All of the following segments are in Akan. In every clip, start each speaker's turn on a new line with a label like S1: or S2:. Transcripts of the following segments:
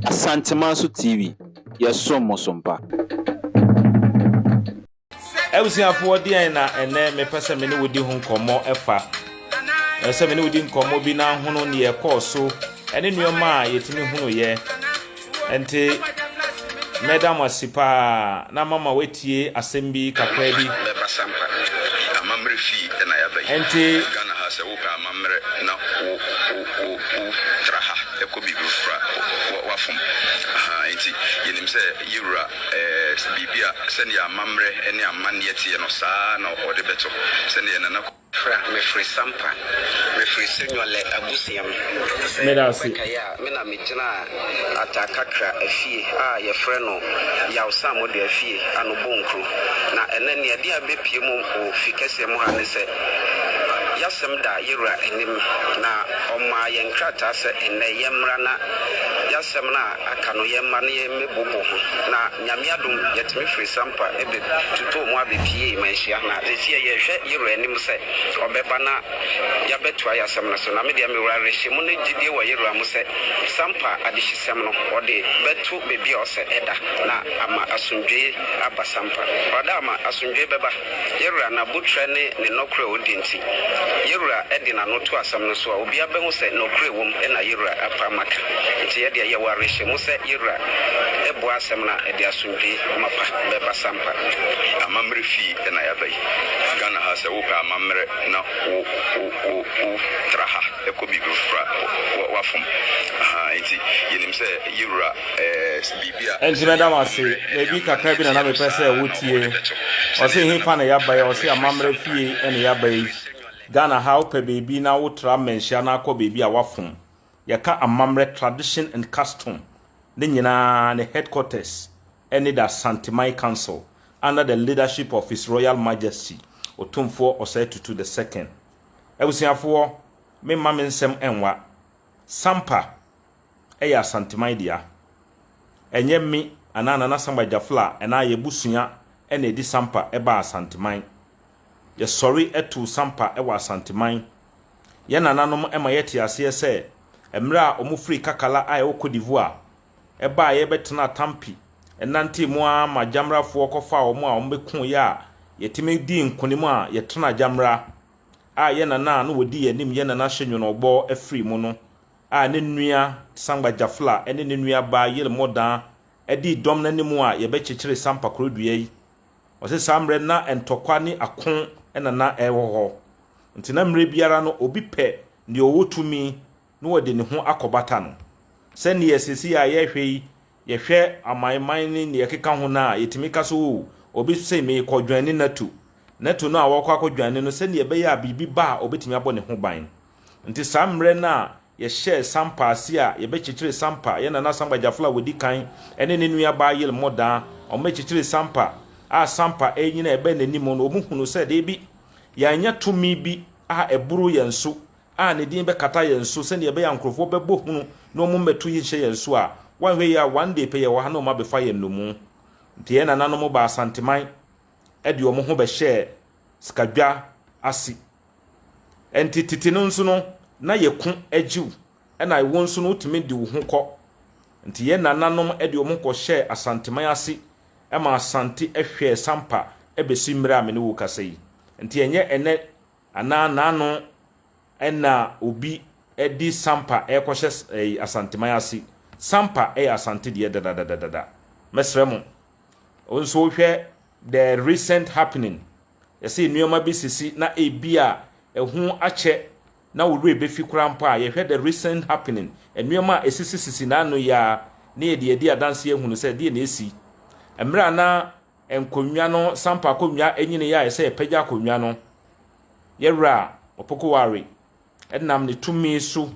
S1: Asantemanso TV, yɛsom mo so mpa.
S2: Abusuafoɔ, deɛn na ɛnɛ mepɛ sɛ me ne wo di ho nkɔmmɔ ɛfa? Ɛsɛ sɛ me ne wo di nkɔmmɔ bi na ahono neɛ ɛkɔɔ so ɛne nneɛma a yɛtumi hunuiɛ. Nti mɛda mo ase paa na mama woatie asɛm bi kakra bi.
S3: Bɛba sampa. Amammerɛ fie na yɛaba yi.
S2: Nti.
S3: Ghana ha sɛ wopɛ amammerɛ na wo wo wo wo tra ha kɔ biribi foforɔ a wa wafom. Ahaa nti yɛnim sɛ yɛwura ɛɛ biribi a sɛdeɛ amammerɛ ne amanneɛ teɛ no saa ara na ɔde bɛto sɛdeɛ Nana
S4: Fra, mefiri Sampa. Mefiri Senwalɛ abusua mu. Sɛ
S2: Meda ase.
S4: wobɛkae a, me na megyinaa Atakakra afie a yɛfrɛ no Yaw Samodo afie ano Bonkru. Na ɛnnɛ nea ɛde abɛpue mu wɔ fi kɛseɛ mu ha ne sɛ, y'asɛm da yɛwura anim, na ɔmaa yɛn krataa sɛ ɛnnɛ yɛmmra na y'asɛm no a aka no yɛmma na yɛmmɛbobo ho. Na Nyame adom yɛtumi firi Sampa bɛ tutoo mu abɛpiee Manhyia, na seesei yɛrehwɛ yɛwura anim sɛ ɔbɛba na yɛabɛtoa y'asɛm no so. Na me deɛ mewɔ awerɛhyɛmu ne gyidie wɔ yɛwura mu sɛ Sampa adehyesɛm no ɔde bɛto baabi a ɔsɛ ɛda na ama asomdwoeɛ aba Sampa. Ɔda ama asomdwoeɛ bɛba. Yɛwura n'abotrɛ ne ne nɔkorɛ a ɔdi nti, yɛwura de n'ano to asɛm no so a, obiara bɛhu sɛ nɔkorɛ wom na yɛwura apa ama ka. Nti yɛdeɛ yɛwɔ awerɛhyɛmu sɛ yɛwura boa asɛm no a, ɛde asomdwoe mapa bɛba sampa.
S3: Amammerɛ fie na yɛaba yi. Ghana ha sɛ wopɛ amammerɛ na wo wo wo wo tra ha kɔ biribi foforɔ a wa wafom. Ahaa nti yɛnim sɛ yɛwura
S2: Enti mɛda wo ase. Baabi kakra bi na na mepɛ sɛ wotie. Ɔse hefa na yɛaba yi? Ɔse amammerɛ fie na yɛaba yi. Ghana ha wopɛ baabi na wotra mmanhyia na akɔ baabi a wafom. Yɛka amammerɛ, tradition and custom, ne nyinaa ne headquarters ne the Asanteman Council under the leadership of His Royal Majesty Otumfoɔ Osei Tutu the Second. Abusuafoɔ, memma me nsɛm nwa. Sampa yɛ Asanteman dea. Ɛnyɛ me anaa Nana Samba Gyafla anaa yɛn abusua na ɛde Sampa baa Asanteman. Yɛsɔre too Sampa wɔ Asanteman. Yɛn nananom ma yɛte aseɛ sɛ mmerɛ a wɔfiri Kakala a ɛwɔ Cote d'Ivoire baeɛ bɛtenaa Tampi nantee mu ara ma Gyamrafoɔ kɔfaa wɔn a wɔbɛkoeɛ a yɛtumi dii nkonim a yɛtenaa Gyamra a yɛn nana a na ɔdi yɛn anim yɛn Nana Hyɛnwonɔbɔ firii mu no a ne nua Sangba Jafla ne ne nua baa Yel Modan dii dɔm no anim a yɛbɛkyekyere Sampa kuro dua yi. Ɔse saa mmerɛ na ntɔkwa ne ako na na ɛwɔ hɔ. Nti na mmerɛ biara no obi pɛ deɛ ɔwɔ tumi na ɔde ne ho akɔbata no. Sɛdeɛ seesei a yɛrehwɛ yi, yɛhwɛ amanman ne deɛ ɛkeka ho no a, yɛtumi ka sɛ oo, obi se merekɔ dwane NATO. NATO no a ɔrekɔ akɔdwane no, sɛdeɛ ɛbɛyɛ a biribi ba a ɔbɛtumi abɔ ne ho ban. Nti saa mmerɛ no a yɛhyɛɛ Sampa ase a yɛbɛkyekyere Sampa, yɛn Nana Samba Gyafla a ɔdi kan ne ne nua baa Yel Modaa, wɔbɛkyekyere Sampa a Sampa renyini a ɛbɛn n'anim no, wɔhunuu sɛ deebi, yɛannya tumi bi a ɛboro yɛn so a ne din bɛkata yɛn so sɛdeɛ ɛbɛyɛ a nkurɔfoɔ bɛbɔ hunu na wɔn mmɛto yi nhyɛ yɛn so a, woanhwɛ yie a one day pɛ yɛwɔ ha na wɔn abɛfa yɛn nnommum. Nti yɛn nananom baa Asanteman de wɔn ho bɛhyɛɛ sikadwa ase. Ɛnti tete no nso no, na yɛko gye wo, ɛna wo nso no wotumi de wo ho kɔ. Nti yɛn nananom de wɔn ho kɔhyɛɛ Asanteman ase ma Asante hwɛɛ Sampa bɛsi mmerɛ a me ne wo rekasa yi. Nti ɛnyɛ ɛnɛ anaa naano ɛna obi de Sampa rekɔhyɛ Asanteman ase. Sampa yɛ Asante deɛ dadadadada. Mɛsrɛ mo, wo nso wohwɛ the recent happening Yɛse nnoɔma bi sisi na ebia ɛho akyɛ na wo werɛ bɛfi koraa mpo a, yɛhwɛ the recent happening, nnoɔma a ɛsisisisi n'ano yi ara na yɛde adi adanseɛ ahunu sɛ deɛ na ɛsi. Mmerɛ a na nkonnwa no, sampa akonnwa nyiniiɛ a ɛsɛ yɛpagya akonnwa no, yɛwura Opoku-Ware nam ne tumi so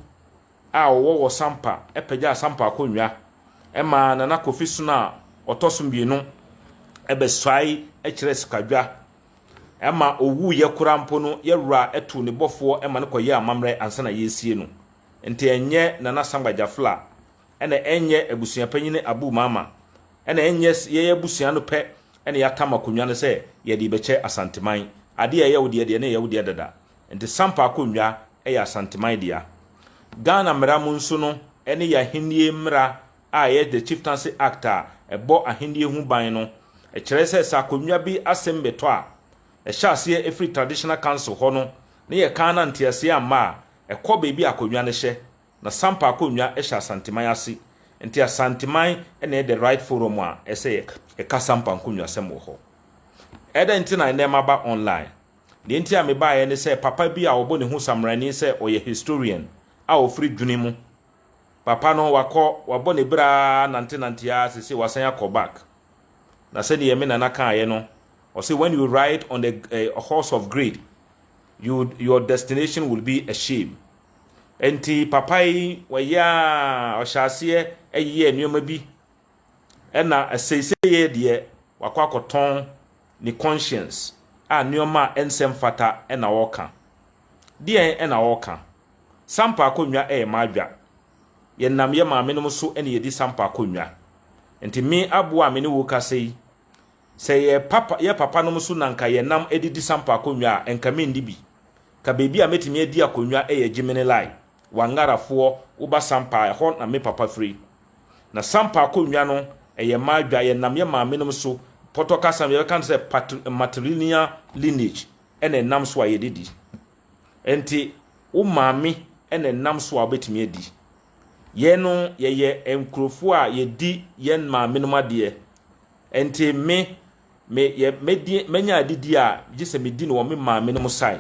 S2: a ɔwɔ wɔ Sampa pagyaa Sampa akonnwa maa Nana Kofi Sono a ɔtɔ so mmienu bɛsuae kyerɛɛ Sikadwa ma ɔwuiɛ koraa mpo no yɛwura too ne bɔfoɔ ma no kɔyɛɛ amammerɛ ansa na yɛresie no. Nti ɛnyɛ Nana Sangba Gyafla ɛna ɛnyɛ abusuapanyini Abu Mama ɛna ɛnyɛ yɛn abusua no pɛ ɛna yɛatam akonnwa no sɛ yɛde rebɛkyɛ Asanteman. Adeɛ a ɛyɛ wo deɛ deɛ na ɛyɛ wo deɛ dada. Nti Sampa akonnwa yɛ Asanteman dea. Ghana mmara mu nso no, ne yɛn ahennie mmara a ɛyɛ The Chieftaincy Act a ɛbɔ ahennie ho ban no, ɛkyerɛ sɛ sɛ akonnwa bi asɛm bɛtɔ a, ɛhyɛ aseɛ firi Traditional Council hɔ no ne yɛka na nteaseɛ amma a, ɛkɔ baabi a akonnwa no hyɛ. Na Sampa akonnwa hyɛ Asanteman ase. Nti Asanteman na ɛyɛ the right forum a ɛsɛ yɛka Sampa nkonnwasɛm wɔ hɔ. Ɛdɛn nti na ɛnnɛ maba online? Deɛ nti a mebaeɛ ne sɛ papa bi a ɔbɔ ne ho samrani sɛ ɔyɛ historian a ɔfiri Dwene mu. Papa no wakɔ, wabɔ ne bra ara nantenante ara seesei wasan akɔ back. Na sɛdeɛ me nana kaeɛ no, ɔse when you ride on the horse of greed, you, your destination will be a shame. Enti papa yi wɔyɛ a ɔhyɛ aseɛ yɛɛ nneɛma bi ɛna seisei deɛ wakɔ akɔtɔn ne conscience a nneɛma a ɛnsɛ mfata ɛna ɔreka. Deɛn ɛna ɔreka? Sampa akonnwa ɛyɛ m'adwa. Yɛnam yɛ maamenom so ɛna yɛdi sampa akonnwa. Nti me aboa a me ne wo kasa yi, sɛ yɛ papa yɛ papanom so na nka yɛnam ɛdidi sampa akonnwa a, nka menni bi. Ka baabi a mɛtumi adi akonnwa yɛ Gyimini Lai, Wangarafoɔ, woba Sampa a, ɛhɔ na me papa firi. Na Sampa akonnwa no, ɛyɛ mmaa dwa, yɛnam yɛ maamenom so, pɔtɔ kasa mu yɛbɛka no sɛ patri, matrilineal lineage ɛna ɛnam so a yɛde di. Nti wo maame ɛna ɛnam so a wobɛtumi adi. Yɛn no, yɛyɛ nkurɔfoɔ a yɛdi yɛn maamenom adeɛ. Nti me, Me yɛ mɛdi mɛnya adidi a gye sɛ medi no wɔ me maame nom sae.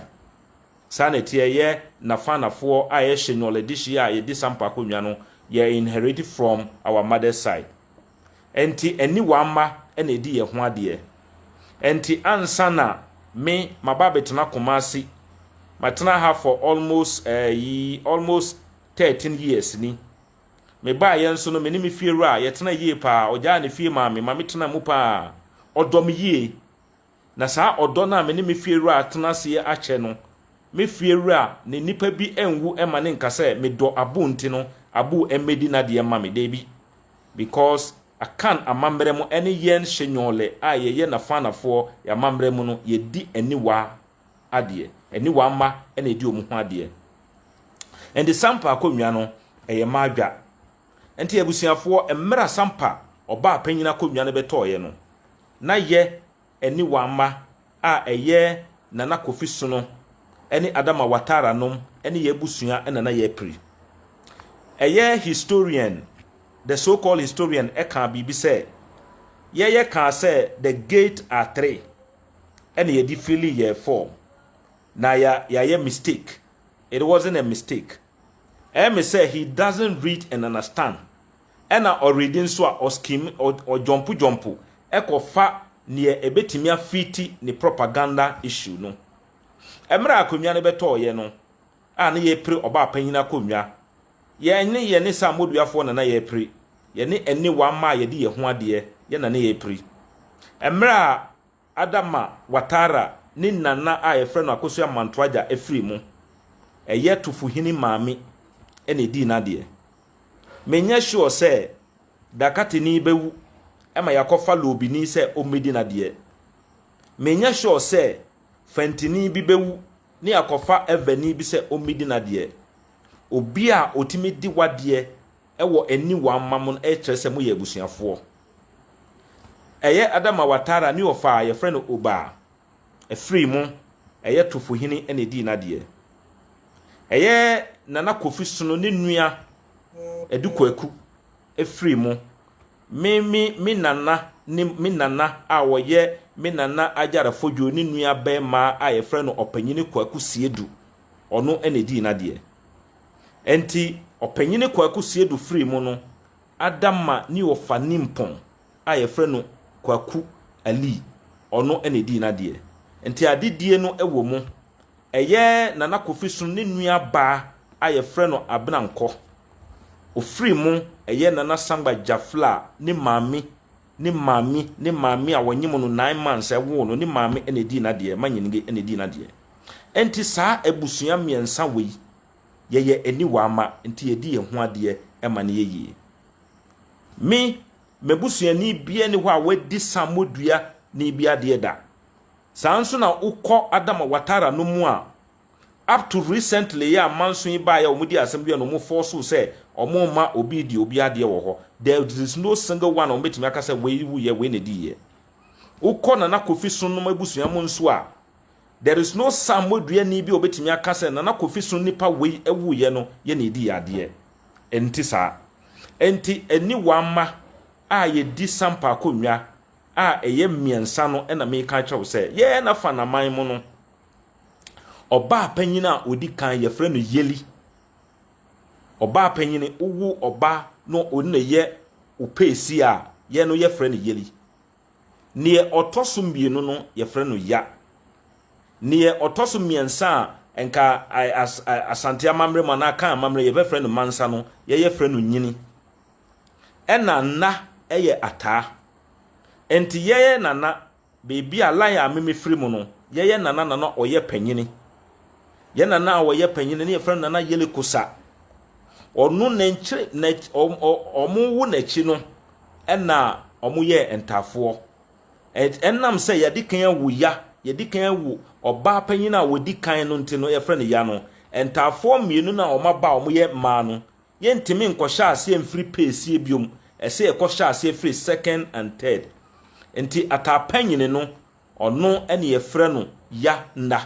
S2: Saa na ɛteɛ yɛ Nafanafoɔ a yɛ Shenyɔle dehyeɛ a yɛdi sampa akonnwa no yɛ inherit from our mother's side. Ɛnti aniwa mma na ɛdi yɛ ho adeɛ. Ɛnti ansa na me maba abɛtena Kumasi, matena ha for almost ɛyi almost 13 years ni. Mebaeɛ nso no, me ne me fiewura yɛtena yie paa. Ɔgyaa ne fie maa me ma metenaa mu paa. Ɔdɔ me yie. Na saa ɔdɔ no a me ne me fiewura atena aseɛ akyɛ no, me fiewura ne nnipa bi anwu mma no nka sɛ medɔ Abu nti no, Abu mmɛdi n'adeɛ mma me. Dabi. Because Akan amammerɛ mu ne yɛn Shenyɔle a yɛyɛ Nafanafoɔ yɛn amammerɛ mu no, yɛdi aniwa adeɛ. Aniwa mma na ɛdi wɔn ho adeɛ. Ɛnti Sampa akonnwa no, ɛyɛ mmaa dwa. Ɛnti abusuafoɔ, mmerɛ a Sampa ɔbaa panyin akonnwa no bɛtɔeɛ no, na yɛ aniwa mma a ɛyɛ Nana Kofi Sono ne Adama Watara nom ne yɛ abusua na na yɛrepiri. Ɛyɛ historian, the so called historian kaa biribi sɛ, yɛyɛ kaa sɛ the gate are three ɛna yɛde fili yɛ form na ya yɛayɛ mistake. It wasn't a mistake. Ɛyɛ me sɛ he doesn't read and understand. Ɛna ɔredi nso a ɔskim ɔjɔmpo jɔmpo ɛkɔfa neɛ ɛbɛtumi afiti ne propaganda issue no. Mmerɛ a akonnwa no bɛtɔɔyɛ no a ne yɛpere ɔbaa panyin akonnwa, yɛn ne yɛne Samoduafoɔ na na yɛpere, yɛne ɛne wamma a yɛde yɛn ho adeɛ yɛ na ne yɛpere. Mmerɛ a Adama Watara ne nana a yɛfrɛ no Akosua Mantoagya firi mu, ɛyɛ Tufuhene maame na ɛdii n'adeɛ. Menyɛ sure sɛ Dakateni bɛwu ma yɛakɔfa Loobini sɛ ɔmmɛdi n'adeɛ. Menyɛ sure sɛ Fantini bi bɛwu ne yɛakɔfa Evani bi sɛ ɔmmɛdi n'adeɛ. Obi a ɔtumi di w'adeɛ wɔ aniwa mma mo no kyerɛ sɛ moyɛ abusuafoɔ. Ɛyɛ Adama Watara ne ɔfa a yɛfrɛ no Oba a ɛfirii mu, ɛyɛ Tofohene na ɛdii n'adeɛ. Ɛyɛ Nana Kofi Sono ne nua Adu Kwaku firii mu. Me me me nana ne me nana a ɔyɛ me nana Agyara Fodwo ne nua bɛrima a yɛfrɛ no Ɔpanyini Kwaku Siedu, ɔno na ɛdii n'adeɛ. Ɛnti Ɔpanyini Kwaku Siedu firii mu no, Adama ne ɔfa nimpɔn a yɛfrɛ no Kwaku Ali, ɔno na ɛdii n'adeɛ. Nti adedie no wɔ mu. Ɛyɛ Nana Kofi Sono ne nua baa a yɛfrɛ no Abena Nkɔ. Ɔfiri mu, ɛyɛ Nana Sangba Gyafla ne maame, ne maame, ne maame a wɔnyem no 9 months ɛwoo no, ne maame na ɛdii n'adeɛ, Manyinige na ɛdii n'adeɛ. Nti saa abusua mmiɛnsa wei, yɛyɛ aniwa ma, nti yɛdi yɛn ho adeɛ ma no yɛ yie. Me, m'abusuani biara ni hɔ a wadi sammɔdua ne bi adeɛ da. Saa nso na wokɔ Adama Watara no mu a, up to recently yɛ amanso yi baeɛ a wɔdi asɛm bi a na wɔn force sɛ ɔmo ma obi di obi adeɛ wɔ hɔ. There is no single one a wɔbɛtumi aka sɛ wei wuyɛ, wei na di yɛ. Wokɔ Nana Kofi Sonom abusua mu nso a, there is no Samoduani bi a obɛtumi aka sɛ Nana Kofi So nipa wei awuyɛ no yɛ na edi adeɛ. Ɛnti saa. Ɛnti ɛni wama a yɛdi Sampa akonnwa a ɛyɛ mmiɛnsa no, ɛna meka kyerɛw sɛ yɛn nafa naman mu no, ɔbaa panyin a odi kan, yɛfrɛ no Yeli. Ɔbaa panyin, wowu ɔbaa no, ɔno na yɛ opeesi a yɛn no yɛfrɛ no Yeli. Neɛ ɔtɔ so mmienu no, yɛfrɛ no Ya. Neɛ ɔtɔ so mmiɛnsa a nka Asante amammerɛ mu anaa kan amammerɛ yɛbɛfrɛ no Mansa no, yɛyɛ frɛ no Nyini. Ɛna nna ɛyɛ Ataa. Nti yɛyɛ nana beebi a line a meme firi mu no, yɛyɛ nana nana ɔyɛ panyini. Yɛ nana a ɔyɛ panyini ne yɛfrɛ no Nana Yele Kosa. Ɔno n'akyiri n'akyi, ɔmo wo n'akyi no, ɛna ɔmo yɛ ntaafoɔ. Ɛnam sɛ yɛde kan awu Ya, yɛde kan awu ɔbaa panyin a wɔdi kan no nti no, yɛfrɛ no Ya no, ntaafoɔ mmienu no a ɔmo aba a ɔmo yɛ mmaa no, yɛntumi nkɔhyɛ aseɛ mfiri peesie biom. Ɛsɛ yɛkɔhyɛ aseɛ firi second and third. Nti ataa panyini no, ɔno ɛne yɛfrɛ no Ya Nna.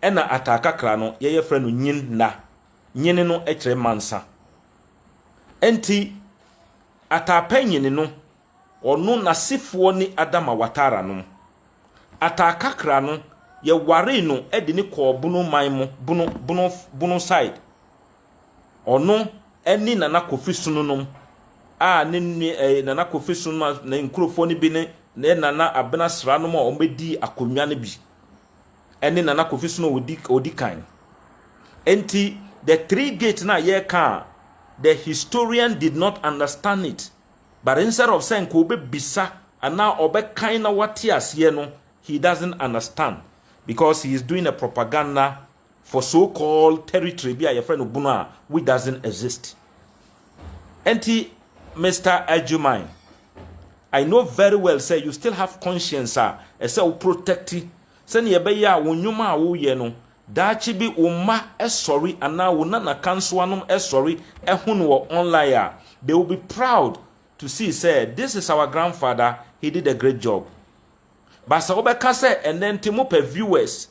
S2: Ɛna ataa kakra no, yɛyɛ frɛ no Nyin Nna. Nyini no kyerɛ mansa. Nti ataa panyini no, ɔno n'asefoɔ ne Adama Watara nom. Ataa kakra no, yɛwaree no de ne kɔɔ Bono man mu, Bono side. Ɔno ne Nana Kofi Sono nom a ne nua Nana Kofi Sono a ne nkurɔfoɔ no bi ne Nana Abena Sra nom a wɔbɛdi akonnwa no bi ne Nana Kofi Sono a ɔdi kan. Nti the three gate na yɛreka a, the historian did not understand it, but instead of sɛ nka ɔbɛbisa anaa ɔbɛkan na wate aseɛ no, he doesn't understand because he is doing a propaganda for so-called territory bi a yɛfrɛ no Bono a which doesn't exist. Nti Mr. Ajuman, I know very well say you still have conscience a ɛsɛ wo protect sɛnea ɛbɛyɛ a wo nnwuma a woyɛ no, daakye bi wo mma sɔre anaa wo nana kansoanom sɔre ɛho no wɔ online a, they will be proud to see say this is our grandfather, he did a great job. But sɛ wobɛka sɛ ɛnɛ nti mopɛ viewers,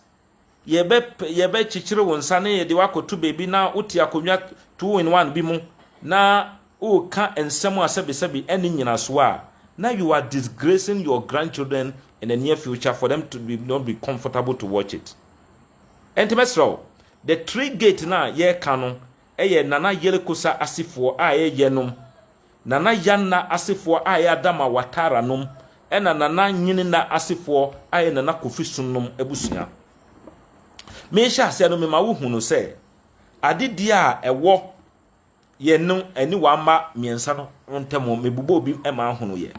S2: yɛbɛkyekyere wo nsa ne yɛde wakɔto baabi na wote akonnwa two in one bi mu na woka nsɛm a sɛbisɛbi ɛne nyinasoɔ a, na you are disgracing your grandchildren in the near future for them to be not be comfortable to watch it. Ɛnti mɛsrɛ wo, the three gate na yɛreka no ɛyɛ Nana Yelekosa asefoɔ a ɛyɛ yɛnom, Nana Yanna asefoɔ a ɛyɛ Adama Watara nom, ɛna Nana Nyinina asefoɔ a ɛyɛ Nana Kofi Som nom abusua. Mehyɛ aseɛ no, mema wohu no sɛ adedie a ɛwɔ yɛn no ɛne wama mmiɛnsa no ntam, mebobɔ obi ma ahono yɛ.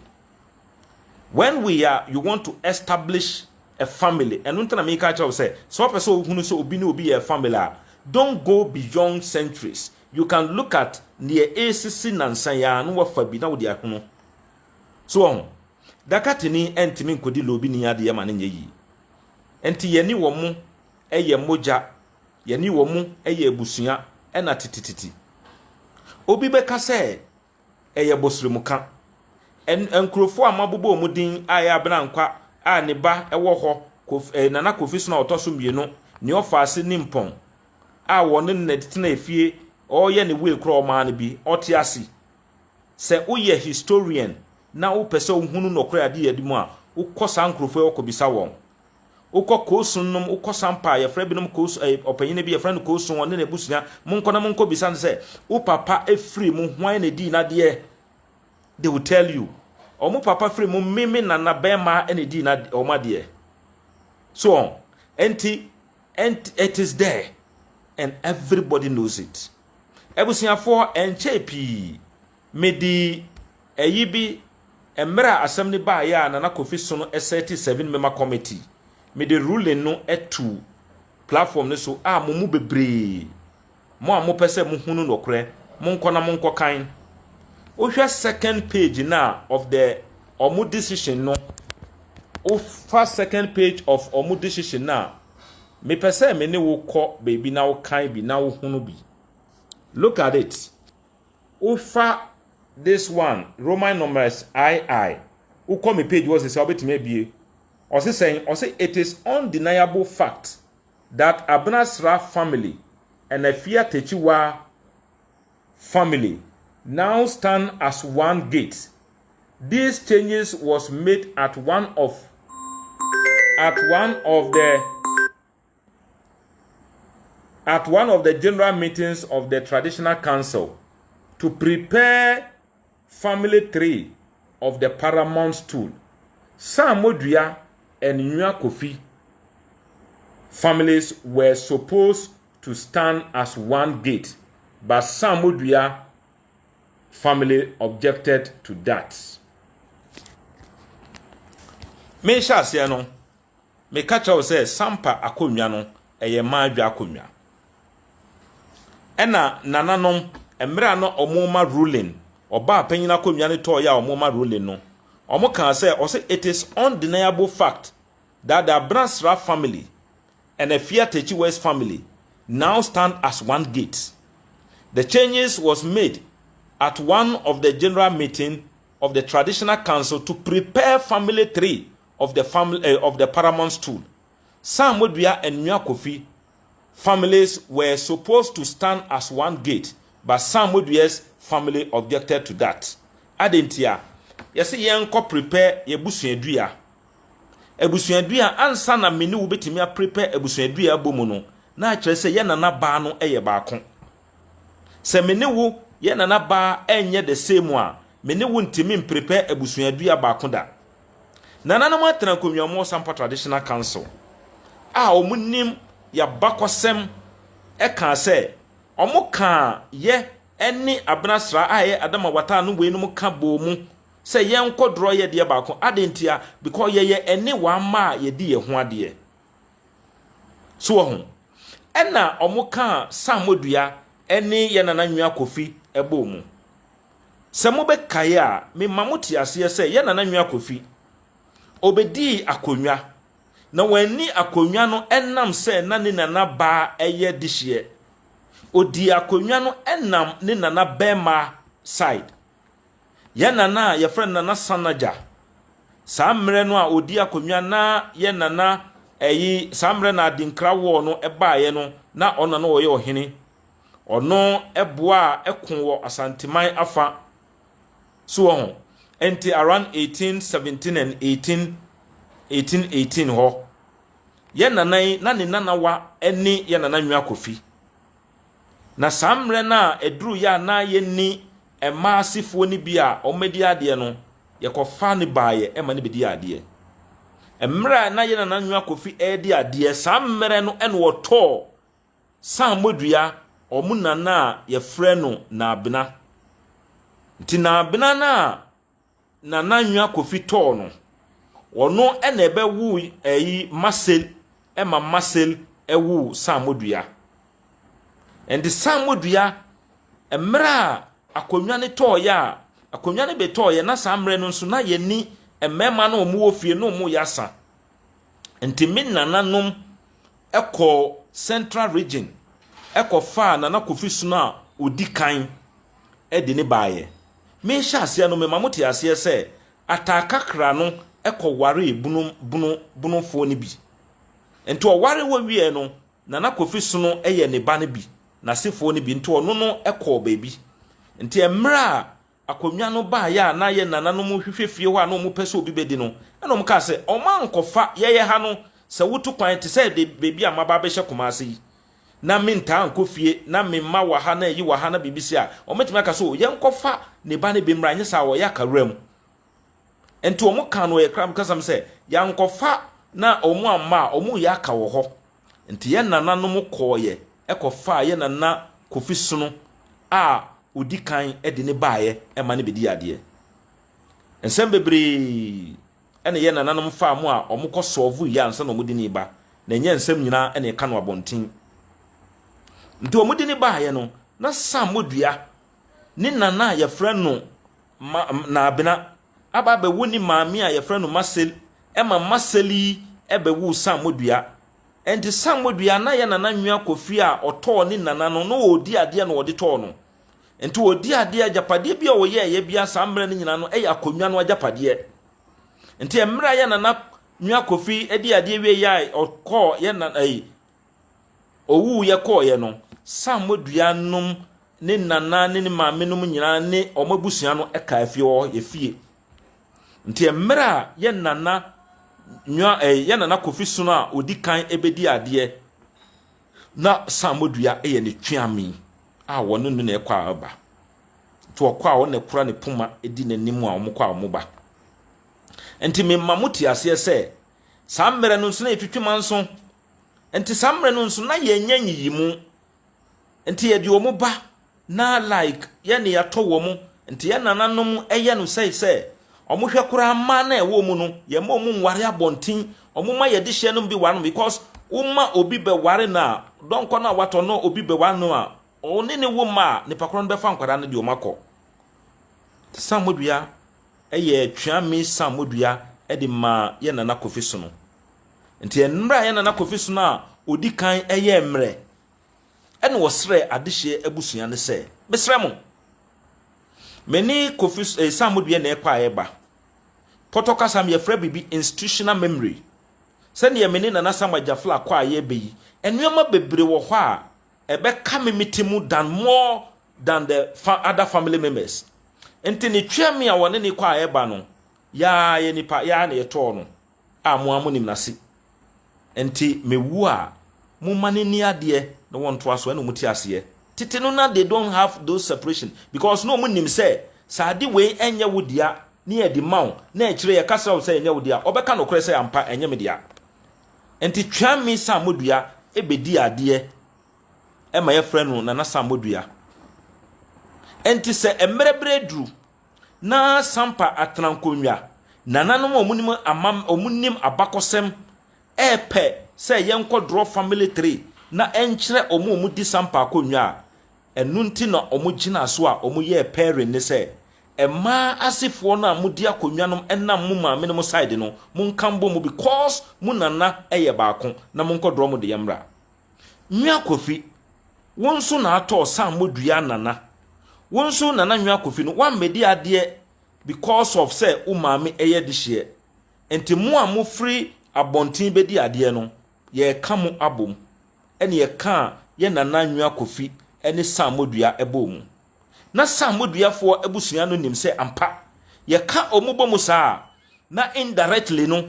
S2: When we are you want to establish a family, ɛno nti na meka kyerɛ wo sɛ wopɛ sɛ wohunu sɛ obi ne obi yɛ family a, don't go beyond centuries. You can look at neɛ ɛsisi nansa yi a na wafa bi na wode ahono so. Ɔho dakateni ɛntumi nkɔdi loobi ni adeɛ ma no nyɛ yie. Nti yɛne wɔ mo ɛyɛ mogya, yɛne wɔ mo ɛyɛ abusua. Ɛna titititi obi bɛka sɛ ɛyɛ bosremka. Nkurɔfoɔ a mabobɔ wɔn din a ɛyɛ Abena Nkwa a ne ba ɛwɔ hɔ Kof, Nana Kofi so na ɔtɔ so mmienu, nea ɔfa ase ne mpɔn a wɔne ne tena efie, ɔreyɛ ne wei korɔ ɔmaa no bi ɔte ase. Sɛ woyɛ historian na wopɛ sɛ wohunu nɔkorɛ ade yɛ mu a, wokɔ saa nkurɔfoɔ yi wɔkɔbisa wɔn. Wokɔ Koosun nom, wokɔ Sampa a yɛfrɛ binom Koosun, ɔpanyin bi yɛfrɛ no Koosun, ɔne n'abusua, monkɔ na monkɔ bisa no sɛ wo papa efiri mu, hwan na edi n'adeɛ? They will tell you ɔmo papa firi mu, meme nana bɛrima na edi na ɔmo adeɛ so ɔn. Nti and it is there and everybody knows it. Abusuafoɔ, ɛnkyɛn pii mede ɛyi bi mmerɛ a asɛm no baeɛ a Nana Kofi so no ɛsɛte seven member committee, mede ruling no ɛtu platform no so a mo mu bebree, mo a mopɛ sɛ mohunu nɔkorɛ, monkɔ na monkɔ kan. Wohwɛ second page na of the ɔmo decision no, wofa second page of ɔmo decision na mepɛ sɛ me ne wo kɔ baabi na wokan bi na wohunu bi. Look at it. Wofa this one, Roman numerals II, wokɔ me page hɔ sisi a wobɛtumi abie. Ɔse sɛn? Ɔse it is undeniable fact that Abenasra family and Afia Takyiwaa family now stand as one gate. These changes was made at one of at one of the at one of the general meetings of the traditional council to prepare family tree of the paramount stool. Samodua and Nwa Kofi families were supposed to stand as one gate, but Samodua family objected to that. Mehyɛ aseɛ no, meka kyerɛ wo sɛ Sampa akonnwa no, ɛyɛ mmaa dwa akonnwa. Ɛna nananom, mmerɛ a na wɔrema ruling, ɔbaa panyin akonnwa no tɔɔeɛ a wɔrema ruling no, wɔn kaa sɛ, ɔsɛ it is undeniable fact that the Abrasra family and Afia Techi West family now stand as one gate. The changes was made at one of the general meeting of the traditional council to prepare family tree of the family of the paramount stool. Samodua and Nua Kofi families were supposed to stand as one gate, but Samodua's family objected to that. Adentia, yɛsɛ yɛnkɔ prepare yɛbusuadua. Abusuadua ansa na me ne wo bɛtumi aprepare abusuadua abɔ mu no, na akyerɛ sɛ yɛn nana baa no yɛ baako. Sɛ me ne wo yɛn nana baa nyɛ the same a, me ne wo ntumi mprepare abusuadua baako da. Nananom atena nkonnwamu Sampa Traditional Council a wɔn nim yabakɔsɛm ɛka sɛ wɔn kaa yɛ ne Abenasra a ɛyɛ Adama Wata no weinom ka bɔɔ mu sɛ yɛnkɔ dorɔ yɛ deɛ baako. Ade ntia? Because yɛyɛ ɛne wɔn ama a yɛdi yɛn ho adeɛ so wɔ ho. Ɛna wɔn kaa Samodua ɛne yɛn nana Nwa Kofi ɛbɔɔ mu. Sɛ mobɛkae a, mema mo te aseɛ sɛ yɛn nana Nwa Kofi obɛdii akonnwa na wɔani akonnwa no ɛnam sɛ na ne nana baa ɛyɛ dehyeɛ. Odi akonnwa no ɛnam ne nana bɛrima side. Yɛn nana a yɛfrɛ no Nana Sanagya, saa mmerɛ no a odi akonnwa na yɛn nana ɛyi, saa mmerɛ na Adinkra wɔɔ no ɛbaeɛ no, na ɔno na ɔyɛ ɔhene. Ɔno ɛboa a ɛko wɔ Asanteman afa so wɔ ho. Nti around 1817 and 18 1818 hɔ, yɛn nana yi na ne nanawa ne yɛn nana Nwa Kofi. Na saa mmerɛ no a ɛduru yɛ a na yɛnni mmaa asefoɔ no bi a wɔadi adeɛ no, yɛkɔfa ne baeɛ ma no bɛdi adeɛ. Mmerɛ a na yɛn nana Nwa Kofi redi adeɛ, saa mmerɛ no ɛna ɔtɔɔ Samodua wɔn nana a yɛfrɛ no Naabena. Nti Naabena no a Nana Nwa Kofi tɔɔ no, ɔno ɛna ɛbɛwo ɛyi Masel, ɛma Masel ɛwo Samodua. Nti Samodua, mmerɛ a akonnwa no tɔɔyɛ a akonnwa no bɛtɔɔyɛ na saa mmerɛ no nso na yɛni mmarima no a wɔwɔ fie na wɔyɛ asa. Nti me nananom ɛkɔɔ Central Region ɛkɔfaa Nana Kofi Sono a odi kan ɛde ne baeɛ. Mehyɛ aseɛ no, mema mo te aseɛ sɛ Ataakakra no ɛkɔwaree bunu bunu bunofoɔ no bi. Nti ɔware wɔ wie no, Nana Kofi Sono yɛ ne ba no bi, n'asefoɔ no bi, nti ɔno no kɔɔ baabi. Nti mmerɛ a akonnwa no baeɛ a na yɛ nananom hwehwɛ fie hɔ a na wɔn pɛ sɛ obi bɛdi no, ɛna wɔn kaa sɛ wɔn ankɔfa yɛyɛ ha no. Sɛ wotu kwan te sɛ de baabi a maba abɛhyɛ Kumase yi na mentaa nkɔ fie na me mma wɔ ha na ayi wɔ ha na biribi si a, wɔbɛtumi aka sɛ o yɛnkɔfa ne ba no bi mmra, nyɛ saa wɔyɛ akawura mu. Nti wɔn ka no yɛ kram kasam sɛ yɛankɔfa na wɔn amma a, wɔn yɛ aka wɔ hɔ. Nti yɛn nananom kɔɔyɛ ɛkɔfaa yɛn nana Kofi Sono a odi kan de ne baeɛ ɛma ne bɛdi adeɛ. Nsɛm bebree ɛna yɛn nananom faa mu a wɔn kɔ sɔɔvo yɛ ansa na wɔn de ne ba, na ɛnyɛ nsɛm nyinaa ɛna ɛka no abɔnten. Nti wɔn de ne baeɛ no, na Samodua ne nana a yɛfrɛ no ma Naabena aba abɛwo ne maame a yɛfrɛ no Masel, ɛma Masel yi ɛbɛwo Samodua. Nti Samodua na yɛ nana Nwa Kofi a ɔtɔɔ ne nana no na ɔredi adeɛ na ɔde tɔɔ no. Nti ɔdi adeɛ, agyapadeɛ bi a ɔyɛɛyɛ bia saa mmerɛ no nyinaa no ɛyɛ akonnwa no agyapadeɛ. Nti mmerɛ a yɛ Nana Nua Kofi di adeɛ wie yɛ a ɔkɔɔ yɛ na ɛyi owuu yɛ kɔɔyɛ no, Sammodua nom ne nana ne ne maame nom nyinaa ne wɔn abusua no ɛkaa fie hɔ yɛ fie. Nti mmerɛ a yɛ nana nua ɛyi yɛ Nana Kofi Sono a ɔdi kan ɛbɛdi adeɛ na Sammodua yɛ ne tweame a wɔne no na ɛkɔ a ɛba. Nti ɔkɔ a ɔno na ɛkura ne poma di n'anim a wɔkɔ a wɔba. Nti mema mo te aseɛ sɛ saa mmerɛ no nso na yɛtwitwi manso. Nti saa mmerɛ no nso na yɛnyɛ nyiyimu. Nti yɛde wɔn ba na like yɛne yɛatɔ wɔn. Nti yɛn nananom yɛ no sɛe sɛ wɔhwɛ koraa mmaa no a ɛwɔ mu no, yɛma wɔn nware abɔnten. Wɔn ma yɛde hyɛ no bi ware no because woma obi bɛware no a, dɔnkɔ no a watɔ no obi bɛware no a, ɔne ne wo mma a, nipa korɔ no bɛfa nkwadaa no de wɔn akɔ. Sammodua yɛɛ Tweame Sammodua de maa yɛn Nana Kofi Sono. Nti mmerɛ a yɛn Nana Kofi Sono a ɔdi kan yɛɛ mmerɛ, ɛna ɔsrɛɛ adehyeɛ abusua no sɛ, mesrɛ mo, me ne Kofi eh, Sammodua na ɛkɔ a ɛba. Pɔtɔ kasa mu yɛfrɛ biribi institutional memory. Sɛdeɛ me ne Nana Sam Agyafla kɔ a yɛreba yi, nneɛma bebree wɔ hɔ a ɛbɛka me me ti mu than more than the fa other family members. Nti ne twea me a wɔne ne kɔ a ɛba no, yaa yɛ nipa, yaa na yɛtɔɔ no a mo a monim n'ase. Nti mewu a, momma no nni adeɛ na wɔntoa so, ɛna wɔn te aseɛ. Tete no na they don't have those separation because na wɔn nim sɛ sɛ ade wei ɛnyɛ wo dea ne yɛde ma wo na akyire yɛka kyerɛ wo sɛ ɛnyɛ wo dea, ɔbɛka nokorɛ sɛ ampa ɛnyɛ me dea. Nti twea me sa modua ɛbɛdi adeɛ ɛma yɛfrɛ no Nana Sammodua. Enti sɛ mmerɛ berɛ duru na Sampa Atenankonnwa nananom a wɔnim ama wɔnim abakɔsɛm ɛrepɛ sɛ yɛnkɔ draw family tree na ɛnkyerɛ wɔn a wɔdi Sampa akonnwa a, ɛno nti na wɔgyina so a wɔyɛɛ pairing ne sɛ mmaa asefoɔ no a modi akonnwa no nam mo maame no mo side no monka mbɔ mu because mo nana yɛ baako na monkɔ draw mo deɛ mmra. Nua Kofi, wo nso na atɔɔ sammodua Nana. Wo nso Nana Nua Kofi no, woammɛdi adeɛ because of sɛ wo maame yɛ dehyeɛ. Nti mo a mofiri abɔnten bɛdi adeɛ no, yɛreka mo abom. Ɛne yɛkaa yɛ Nana Nua Kofi ne sammodua bɔɔ mu. Na sammoduafoɔ abusua no nim sɛ ampa, yɛka wɔn bɔ mu saa a, na indirectly no,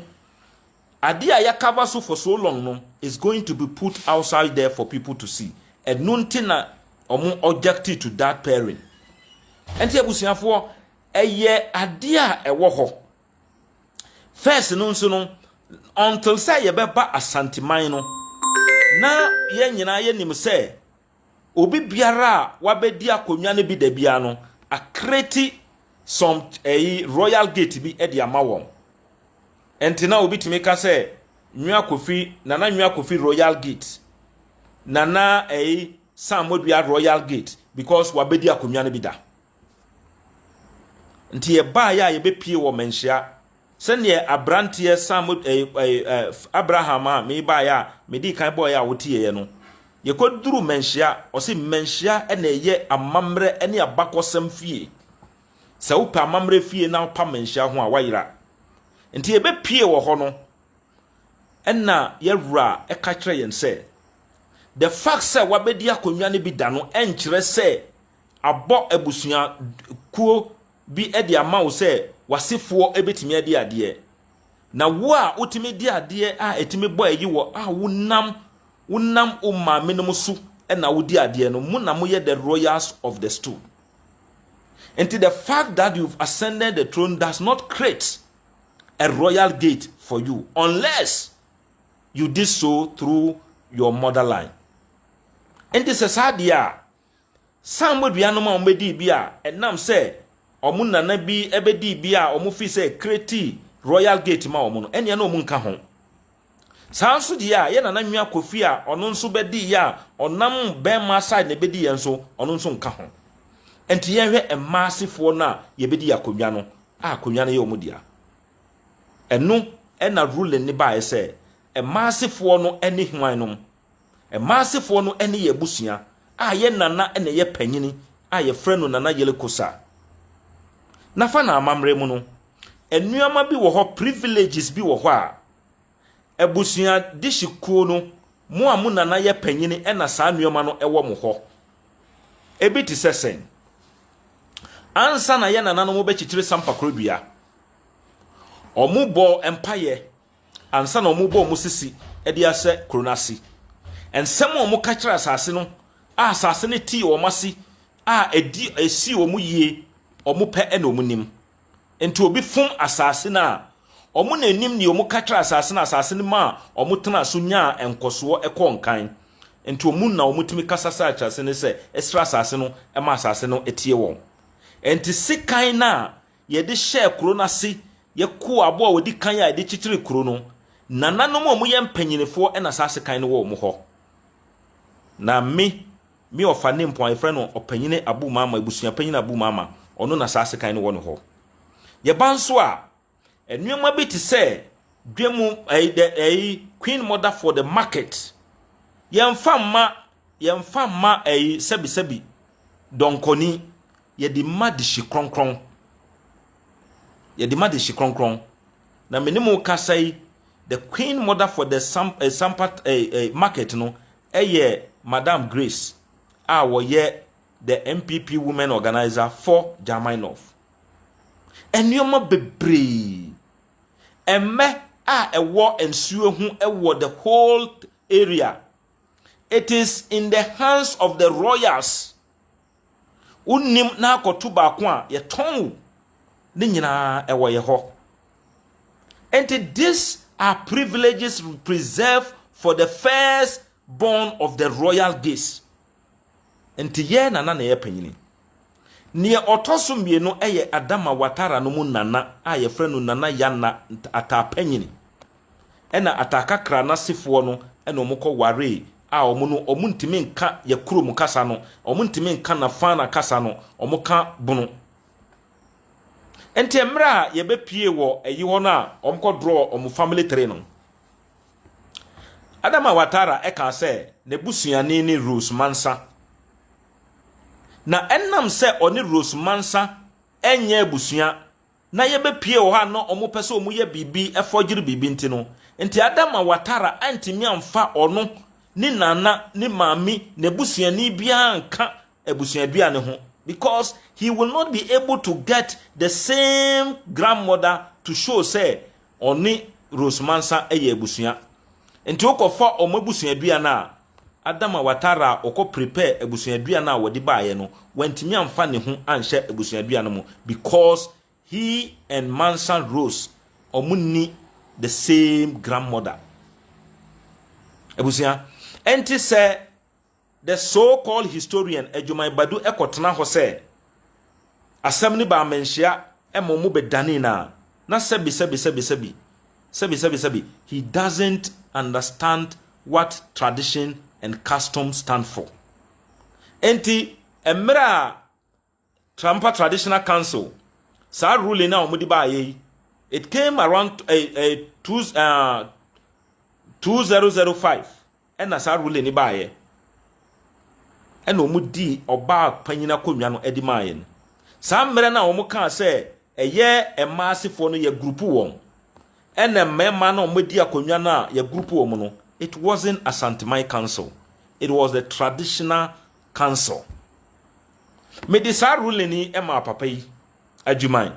S2: Adeɛ a yɛakava so for so long no is going to be put outside there for people to see. Ɛno nti na wɔn objected to that pairing. Ɛnti abusuafoɔ, ɛyɛ adeɛ a ɛwɔ hɔ. First no nso no, until sɛ yɛbɛba Asanteman no, na yɛn nyinaa yɛnim sɛ obi biara a wabɛdi akonnwa no bi da biara no, akreti some ɛyi royal gate bi de ama wɔn. Ɛnti na obi tumi ka sɛ Nwa Kofi, Nana Nwa Kofi Royal Gate, Nana ɛyi Sam Modua Royal Gate because wabɛdi akonnwa no bi da. Nti yɛbaeɛ a yɛbɛpie wɔ Manhyia sɛdeɛ aberanteɛ Sam ɛyi ɛyi ɛ Abraham a mebaeɛ a medii kan bɔeɛ a wotieɛ no, yɛkɔduru Manhyia, ɔse Manhyia na ɛyɛ amammerɛ ne abakɔsɛm fie. Sɛ wopɛ amammerɛ fie na wopa manhyia ho a, woayera. Nti yɛbɛpie wɔ hɔ no, ɛna yɛwura ɛka kyerɛ yɛn sɛ, the fact sɛ wabɛdi akonnwa no bi da no ɛnkyerɛ sɛ abɔ abusua kuo bi de ama wo sɛ w'asefoɔ bɛtumi adi adeɛ. Na wo a wotumi di adeɛ a ɛtumi bɔ ayi wɔ a wonam wonam wo maame nom so na wodi adeɛ no, mo na moyɛ the royals of the stool. Nti the fact that you've ascended the throne does not create a royal gate for you unless you did so through your mother line. Nti sɛ saa deɛ a, saa mmoduanom a wɔbɛdii bi a ɛnam sɛ wɔn nana bi bɛdii bi a wɔn fi sɛ create royal gate ma wɔn no, ɛnneɛ na wɔn nka ho. Saa nso deɛ a, yɛ nana Nwia Kofi a ɔno nso bɛdii yɛ a ɔnam bɛrima side na ɛbɛdi yɛn nso, ɔno nso nka ho. Nti yɛnhwɛ mmaa asefoɔ no a yɛbɛdi akonnwa no, a akonnwa no yɛ wɔn dea. Ɛno ɛna ruling ne baeɛ sɛ mmaa asefoɔ no ne hwan nom? Mmaa asefoɔ no ne yɛ abusua a yɛ nana na ɛyɛ panyini. a yɛfrɛ no Nana Yele Kosa. Na fa na amammerɛ mu no, nneɛma bi wɔ hɔ, privileges bi wɔ hɔ a, abusua dehye no, mo a mo nana yɛ panyini ɛna saa nneɛma no ɛwɔ mo hɔ. Ebi te sɛ sɛn? Ansa na yɛ nananom bɛkyekyere Sampa kurodua, ɔmo bɔ mpayɛ ansa na ɔmo bɔ ɔmo sisi ɛde asɛ kuro no ase. Nsɛm a ɔmo ka kyerɛ asase no a asase no tii wɔn ase a ɛdi esi wɔn yie, ɔmo pɛ ɛna ɔmo nim. Nti obi fom asase no a, ɔmo na anim deɛ ɔmo ka kyerɛ asase no, asase no ma a ɔmo tena so nyaa nkɔsoɔ ɛkɔ nkan. Nti ɔmo na ɔmo tumi kasa sɛ asase no sɛ ɛsrɛ asase no ɛma asase no etie wɔn. Nti sekan no a yɛde hyɛɛ kuro no ase, yɛkoo aboa a wɔdi kan a yɛde kyekyere kuro no, nananom a wɔyɛ mpanyinifoɔ ɛna saa sekan no wɔ wɔn hɔ. Na me ɔfa ne mpɔn a yɛfrɛ no Ɔpanyini Abu Mama, abusua panyin Abu Mama, ɔno na saa sekan no wɔ no hɔ. Yɛba nso a, nneɛma bi te sɛ dwam ɛyi dɛ ɛyi queen mother for the market, yɛmfa mma ɛyi sɛbisɛbi dɔnkɔni. Yɛde ma de hyi kronkron, yɛde ma de hyi kronkron. Na me ne mu kasa yi, the queen mother for the Sampa market no ɛyɛ Madam Grace a wɔyɛ the NPP women organizer for Jaman North. Nneɛma bebree, ɛmɛ a ɛwɔ nsuo ho ɛwɔ the whole area, it is in the hands of the royals. Wonim na akɔto baako a yɛtɔn wo ne nyinaa ɛwɔ yɛ hɔ. Nti these are privileges preserved for the first born of the royal gates. Nti yɛ nana na yɛ panyini. Nea ɔtɔ so mmienu yɛ Adama Watara no mu nana a yɛfrɛ no Nana Yana Ataapanyini. Ɛna Atakakra n'asefoɔ no ɛna wɔn kɔ waree a wɔn no wɔn ntumi nka yɛ kurom kasa no, wɔn ntumi nka Nafana kasa no, wɔn ka Bono. Nti mmerɛ a yɛbɛpie wɔ ɛyi hɔ no a wɔn kɔ draw wɔn family tree no, Adama Watara ɛka sɛ n'abusuani ne Rose Mansa. Na ɛnam sɛ ɔne Rose Mansa ɛnyɛ abusua na yɛbɛpie wɔ hɔ a na wɔn pɛ sɛ wɔn yɛ biribi ɛfɔgyere biribi nti no, nti Adama Watara antumi amfa ɔno ne nana ne maame n'abusuani biara nka abusuadua ne ho because he will not be able to get the same grandmother to show sɛ ɔne Rose Mansa yɛ abusua. Nti wokɔfa ɔmo abusuadua no a, Adama Watara a ɔkɔ prepare abusuadua no a wɔde baeɛ no, wantumi amfa ne ho anhyɛ abusuadua no mu because he and Mansa Rose ɔmo ni the same grandmother. Abusua, ɛnti sɛ the so-called historian Adwuman Badu ɛkɔtena hɔ sɛ asɛm no ba amanhyia ɛma ɔmo bɛdane na sɛbi sɛbi sɛbi sɛbi sɛbi sɛbi sɛbi, he doesn't understand what tradition and custom stand for. Enti mmerɛ a Sampa Traditional Council saa ruling a wɔde baayɛ yi, it came around 2005 ɛna saa ruling ni baayɛ, ɛna wɔn di ɔbaa panyin akonnwa no de maayɛ no. Saa mmerɛ no a wɔn kaa sɛ ɛyɛ mmaa asefoɔ no yɛ group wɔn, ɛna mmarima no a wɔdi akonnwa no a yɛ group wɔn no, it wasn't Asanteman Council, it was the traditional council. Mede saa ruling yi ma papa yi Adwuman,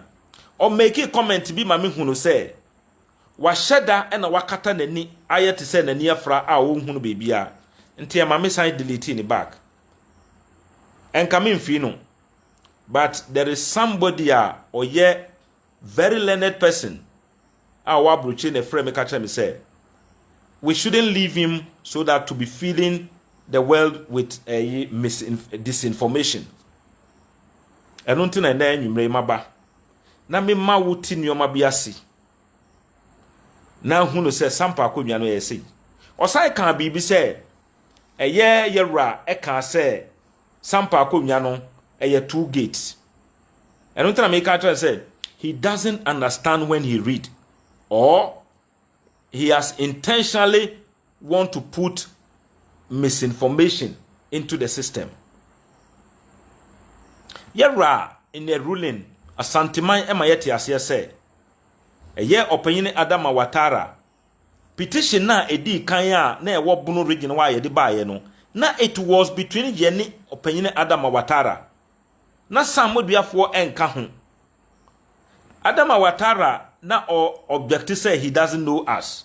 S2: ɔmake comment bi ma me hunu sɛ wahyɛ da ɛna wakata n'ani ayɛ te sɛ n'ani afra a ɔnhunu baabi a. Nti ɛma me san delete ne back. Ɛnka me mfii no, but there is somebody a ɔyɛ very learned person a ɔwɔ aburokyire na ɛfrɛ me ka kyerɛ me sɛ we shouldn't leave him so that to be feeding the world with disinformation. Ɛno nti na ɛnɛ anwummerɛ yi maba na mema wo ti nneɛma bi ase na hunu sɛ Sampa akonnwa no yɛ sei. Ɔsan kaa biribi sɛ ɛyɛ yɛwura ɛka sɛ Sampa akonnwa no ɛyɛ two gates. Ɛno nti na meka kyerɛ sɛ he doesn't understand when he read or he has intentionally want to put misinformation into the system. Yɛwura in a ruling, Asanteman ma yɛte aseɛ sɛ, ɛyɛ Ɔpanyini Adama Watara petition no a ɛdii kan a na ɛwɔ Bono region hɔ a yɛde baeɛ no, na it was between yɛne Ɔpanyini Adama Watara. Na Sam Moduafoɔ nka ho. Adama Watara na ɔ object sɛ he doesn't know us.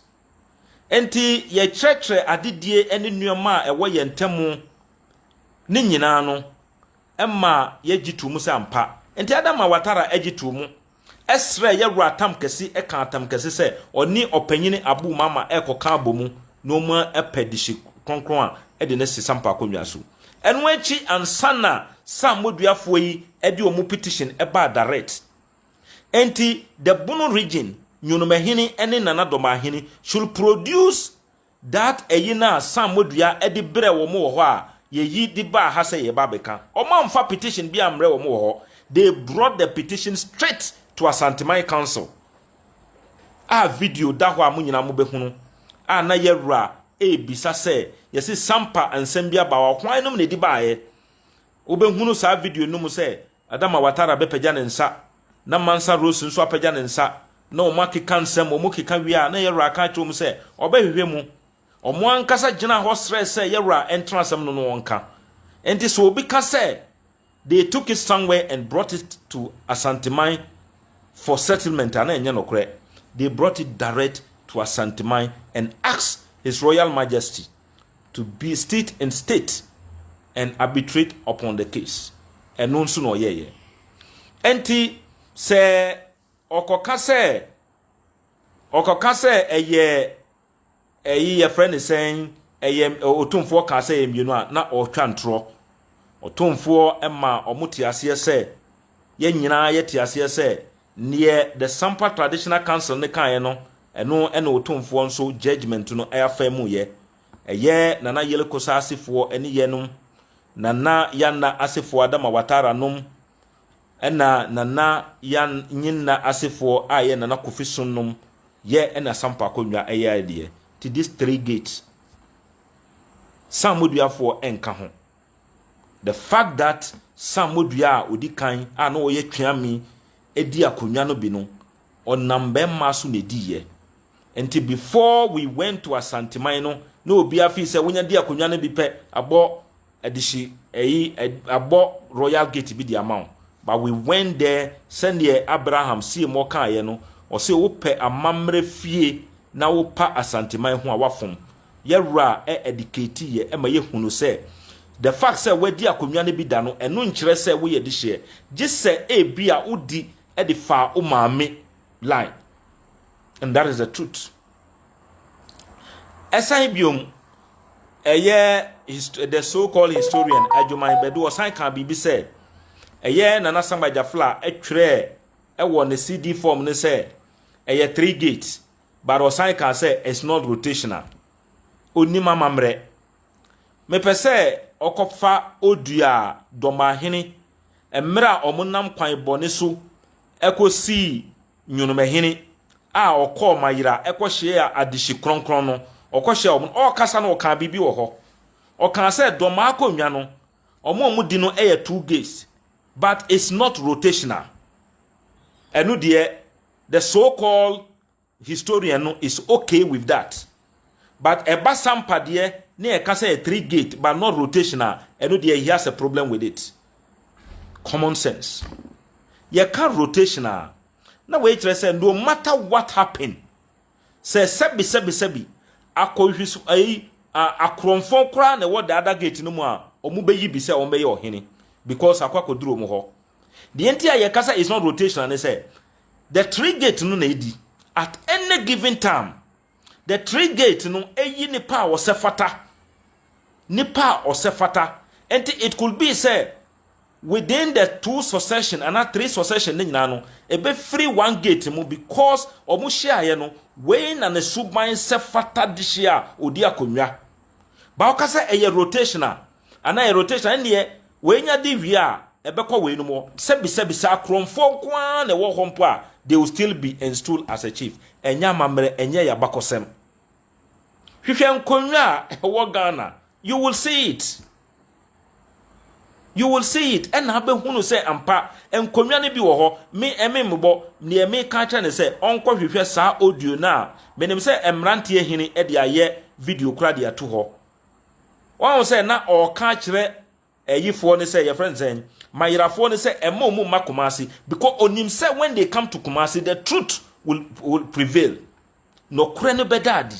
S2: Enti yɛkyerɛkyerɛ adedie ne nneɛma a ɛwɔ yɛn ntam ne nyinaa no ma yɛgye too mu sɛ ampa. Enti Adama Watara gye too mu srɛɛ Yawura Atam Kɛse kaa Atam Kɛse sɛ ɔne Ɔpanyini Abu Mama rekɔka abɔ mu na wɔapɛ dehye kronkron a de no asi Sampa akonnwa so. Ɛno akyi ansa na Samoduafoɔ yi de wɔn petition baa direct. Enti the Bono region, Nyonomahene ne Nana Dɔmahene should produce That ɛyi no a Sam Modua de brɛɛ wɔn wɔ hɔ a yɛyi de baa ha sɛ yɛreba abɛka. Wɔn amfa petition bi ammrɛ wɔn wɔ hɔ. They brought the petition straight to Asanteman Council a video da hɔ a mo nyinaa mobɛhunu a na yɛwura ɛrebisa sɛ yɛse Sampa nsɛm bi aba hɔ a hwan nom na ɛdi baeɛ. Wobɛhunu saa video no mu sɛ Adama Watara bɛpagya ne nsa na Mansa Rose nso apagya ne nsa na wɔn akeka nsɛm, wɔn keka wie a na Yɛwura aka akyerɛ wɔn sɛ ɔbɛhwehwɛ mu. Wɔn ankasa gyinaa hɔ srɛɛ sɛ Yɛwura ntena asɛm no na ɔnka. Enti sɛ obi ka sɛ they took it somewhere and brought it to Asanteman for settlement a, na ɛnyɛ nokorɛ. They brought it direct to Asanteman and asked His Royal Majesty to be state and state and arbitrate upon the case. Ɛno nso na ɔyɛeɛ. Enti sɛ ɔkɔka sɛ ɔkɔka sɛ ɛyɛ ɛyi yɛfrɛ ne sɛn ɛyɛ otumfoɔ kaa sɛ ɛyɛ mmienu a na ɔretwa ntorɔ. Ɔtumfoɔ ma wɔn te aseɛ sɛ yɛn nyinaa yɛte aseɛ sɛ neɛ the Sampa Traditional Council ne kaeɛ no ɛno ɛna otumfoɔ nso judgement no ɛafa mu yɛ. Ɛyɛ Nana Yelekosa asefoɔ ɛne yɛnom Nana Yanna asefoɔ Adama Watara nom ɛna Nana Yan Nyinna asefoɔ a ɛyɛ Nana Kofi Son nom yɛ ɛna Sampa akonnwa ɛyɛ adeɛ. Ti these three gates Sam Moduafoɔ ɛnka ho. The fact that Sam Modua a odi kan a na ɔyɛ Tweame di akonnwa no bi no, ɔnam bɛmma so na ediiɛ. Nti before we went to Asanteman no, na obiara feel sɛ wonya di akonnwa no bi pɛ, abɔ adehye ɛyi abɔ royal gate bi de ama wo. But we went there sɛdeɛ Abraham sie mu ɔkaeɛ no, ɔse wopɛ amammerɛ fie na wopa Asanteman ho a wafom. Yɛwura ɛ educate yɛ ɛma yɛhunu sɛ the fact sɛ wadi akonnwa no bi da no ɛno nkyerɛ sɛ woyɛ dehyeɛ gye sɛ ebi a wodi de faa wo maame line and that is the truth. Ɛsan biom ɛyɛ the so called historian Adwoman Badu ɔsan ka biribi sɛ ɛyɛ Nana Samba Gyafla ɛtwerɛ ɛwɔ ne CD form no sɛ ɛyɛ three gates but ɔsan kaa sɛ it's not rotational. Onim amammerɛ. Mepɛ sɛ ɔkɔfa Odua Dɔmahene mmerɛ a wɔnam kwan bɔne so kɔsii Nyonomahene a ɔkɔɔ Mayera kɔhyeaa adehye kronkron no, ɔkɔhyɛɛ wɔn, ɔrekasa no ɔkaa biribi wɔ hɔ. Ɔkaa sɛ Dɔmaa akonnwa no, wɔn a wɔdi no yɛ two gates, but it's not rotational. Ɛno deɛ, the so called historian no is okay with that. But ɛba Sampa deɛ ne ɛka sɛ yɛ three gate but not rotation a, ɛno deɛ he has a problem with it. Common sense. Yɛka rotation a, na wei kyerɛ sɛ no matter what happen, sɛ sɛbi sɛbi sɛbi akɔhwi so ayi akorɔmfoɔ koraa na ɛwɔ the other gate no mu a, wɔn bɛyi bi sɛ wɔn bɛyɛ ɔhene because akɔ akɔduru wɔn hɔ. Deɛ nti a yɛka sɛ it's not rotational ne sɛ the three gate no na edi at any given time. The three gate no eyi nipa a ɔsɛ fata. Nipa a ɔsɛ fata. Nti it could be sɛ within the two succession anaa three succession ne nyinaa no ebefiri one gate mu because wɔn hyiaeɛ no wei na ne suban sɛ fata de hyia a odi akonnwa. Ba ɔka sɛ ɛyɛ rotational anaa ɛyɛ rotation ɛnneɛ wei nya di wie a ɛbɛkɔ wei no mu sɛbi sɛbi sɛ akorɔmfoɔ nko ara na ɛwɔ hɔ mpo a they will still be installed as a chief. Ɛnyɛ amammerɛ, ɛnyɛ yabakɔsɛm. Hwehwɛ nkonnwa a ɛwɔ Ghana, you will see it. You will see it. Ɛna abɛhunu sɛ ampa nkonnwa no bi wɔ hɔ. Me ɛme mmobɔ deɛ meka kyerɛ ne sɛ ɔnkɔhwehwɛ saa audio no a menim sɛ mmeranteɛ hene de ayɛ video kora de ato hɔ. Wɔn sɛ na ɔreka kyerɛ ɛyifoɔ no sɛ, yɛfrɛ no sɛ mayerafoɔ no sɛ ɛma ɔmu mma Kumase, because onim sɛ when they come to Kumase, the truth will prevail. Nɔkorɛ no bɛda adi.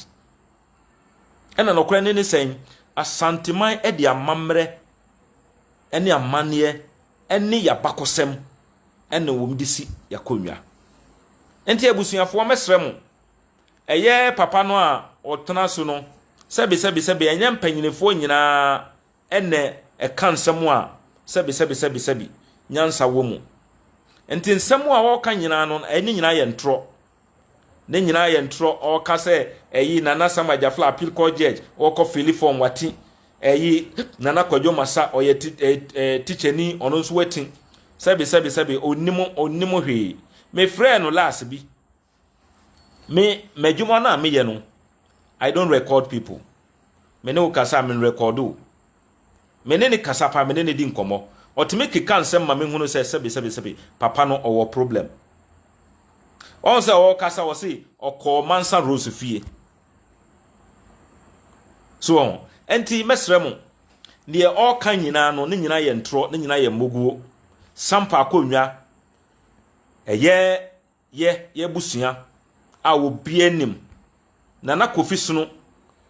S2: Ɛna nɔkorɛ no ne sɛn? Asanteman de amammerɛ ne amanneɛ ne yabakɔsɛm ɛna wɔn de si yakonnwa. Nti abusuafoɔ, mɛsrɛ mo, ɛyɛ papa no a ɔtena so no, sɛbi sɛbi sɛbi, ɛnyɛ mpanyinifoɔ nyinaa ɛna ɛka nsɛm a sɛbi sɛbi sɛbi sɛbi nyansa wɔ mu. Nti nsɛm a wɔreka nyinaa no, ɛne nyinaa yɛ ntorɔ, ne nyinaa yɛ ntorɔ. Ɔreka sɛ ɛyi Nana Sam Agyafla, appeal court judge, ɔrekɔ fill form wati. Ɛyi Nana Kwadwo Masa, ɔyɛ ti ɛɛ ɛɛ tikyɛni, ɔno nso wati. Sɛbi sɛbi sɛbi, onim onim hwee. Mefrɛ no last bi. Me m'adwuma no a meyɛ no, I don't record people. Me ne wo kasa, me record o. Me ne ne kasa pa, me ne ne di nkɔmmɔ. Ɔtumi keka nsɛm ma mehunu sɛ sɛbi sɛbi sɛbi, papa no ɔwɔ problem. Ɔn sɛ ɔrekasa, wɔ se ɔkɔɔ Mansa Rose fie so wɔn. Nti mɛsrɛ mo, deɛ ɔreka nyinaa no, ne nyinaa yɛ ntorɔ, ne nyinaa yɛ mmoguo. Sampa akonnwa ɛyɛ yɛ yɛbusua a obi anim. Nana Kofi Sono,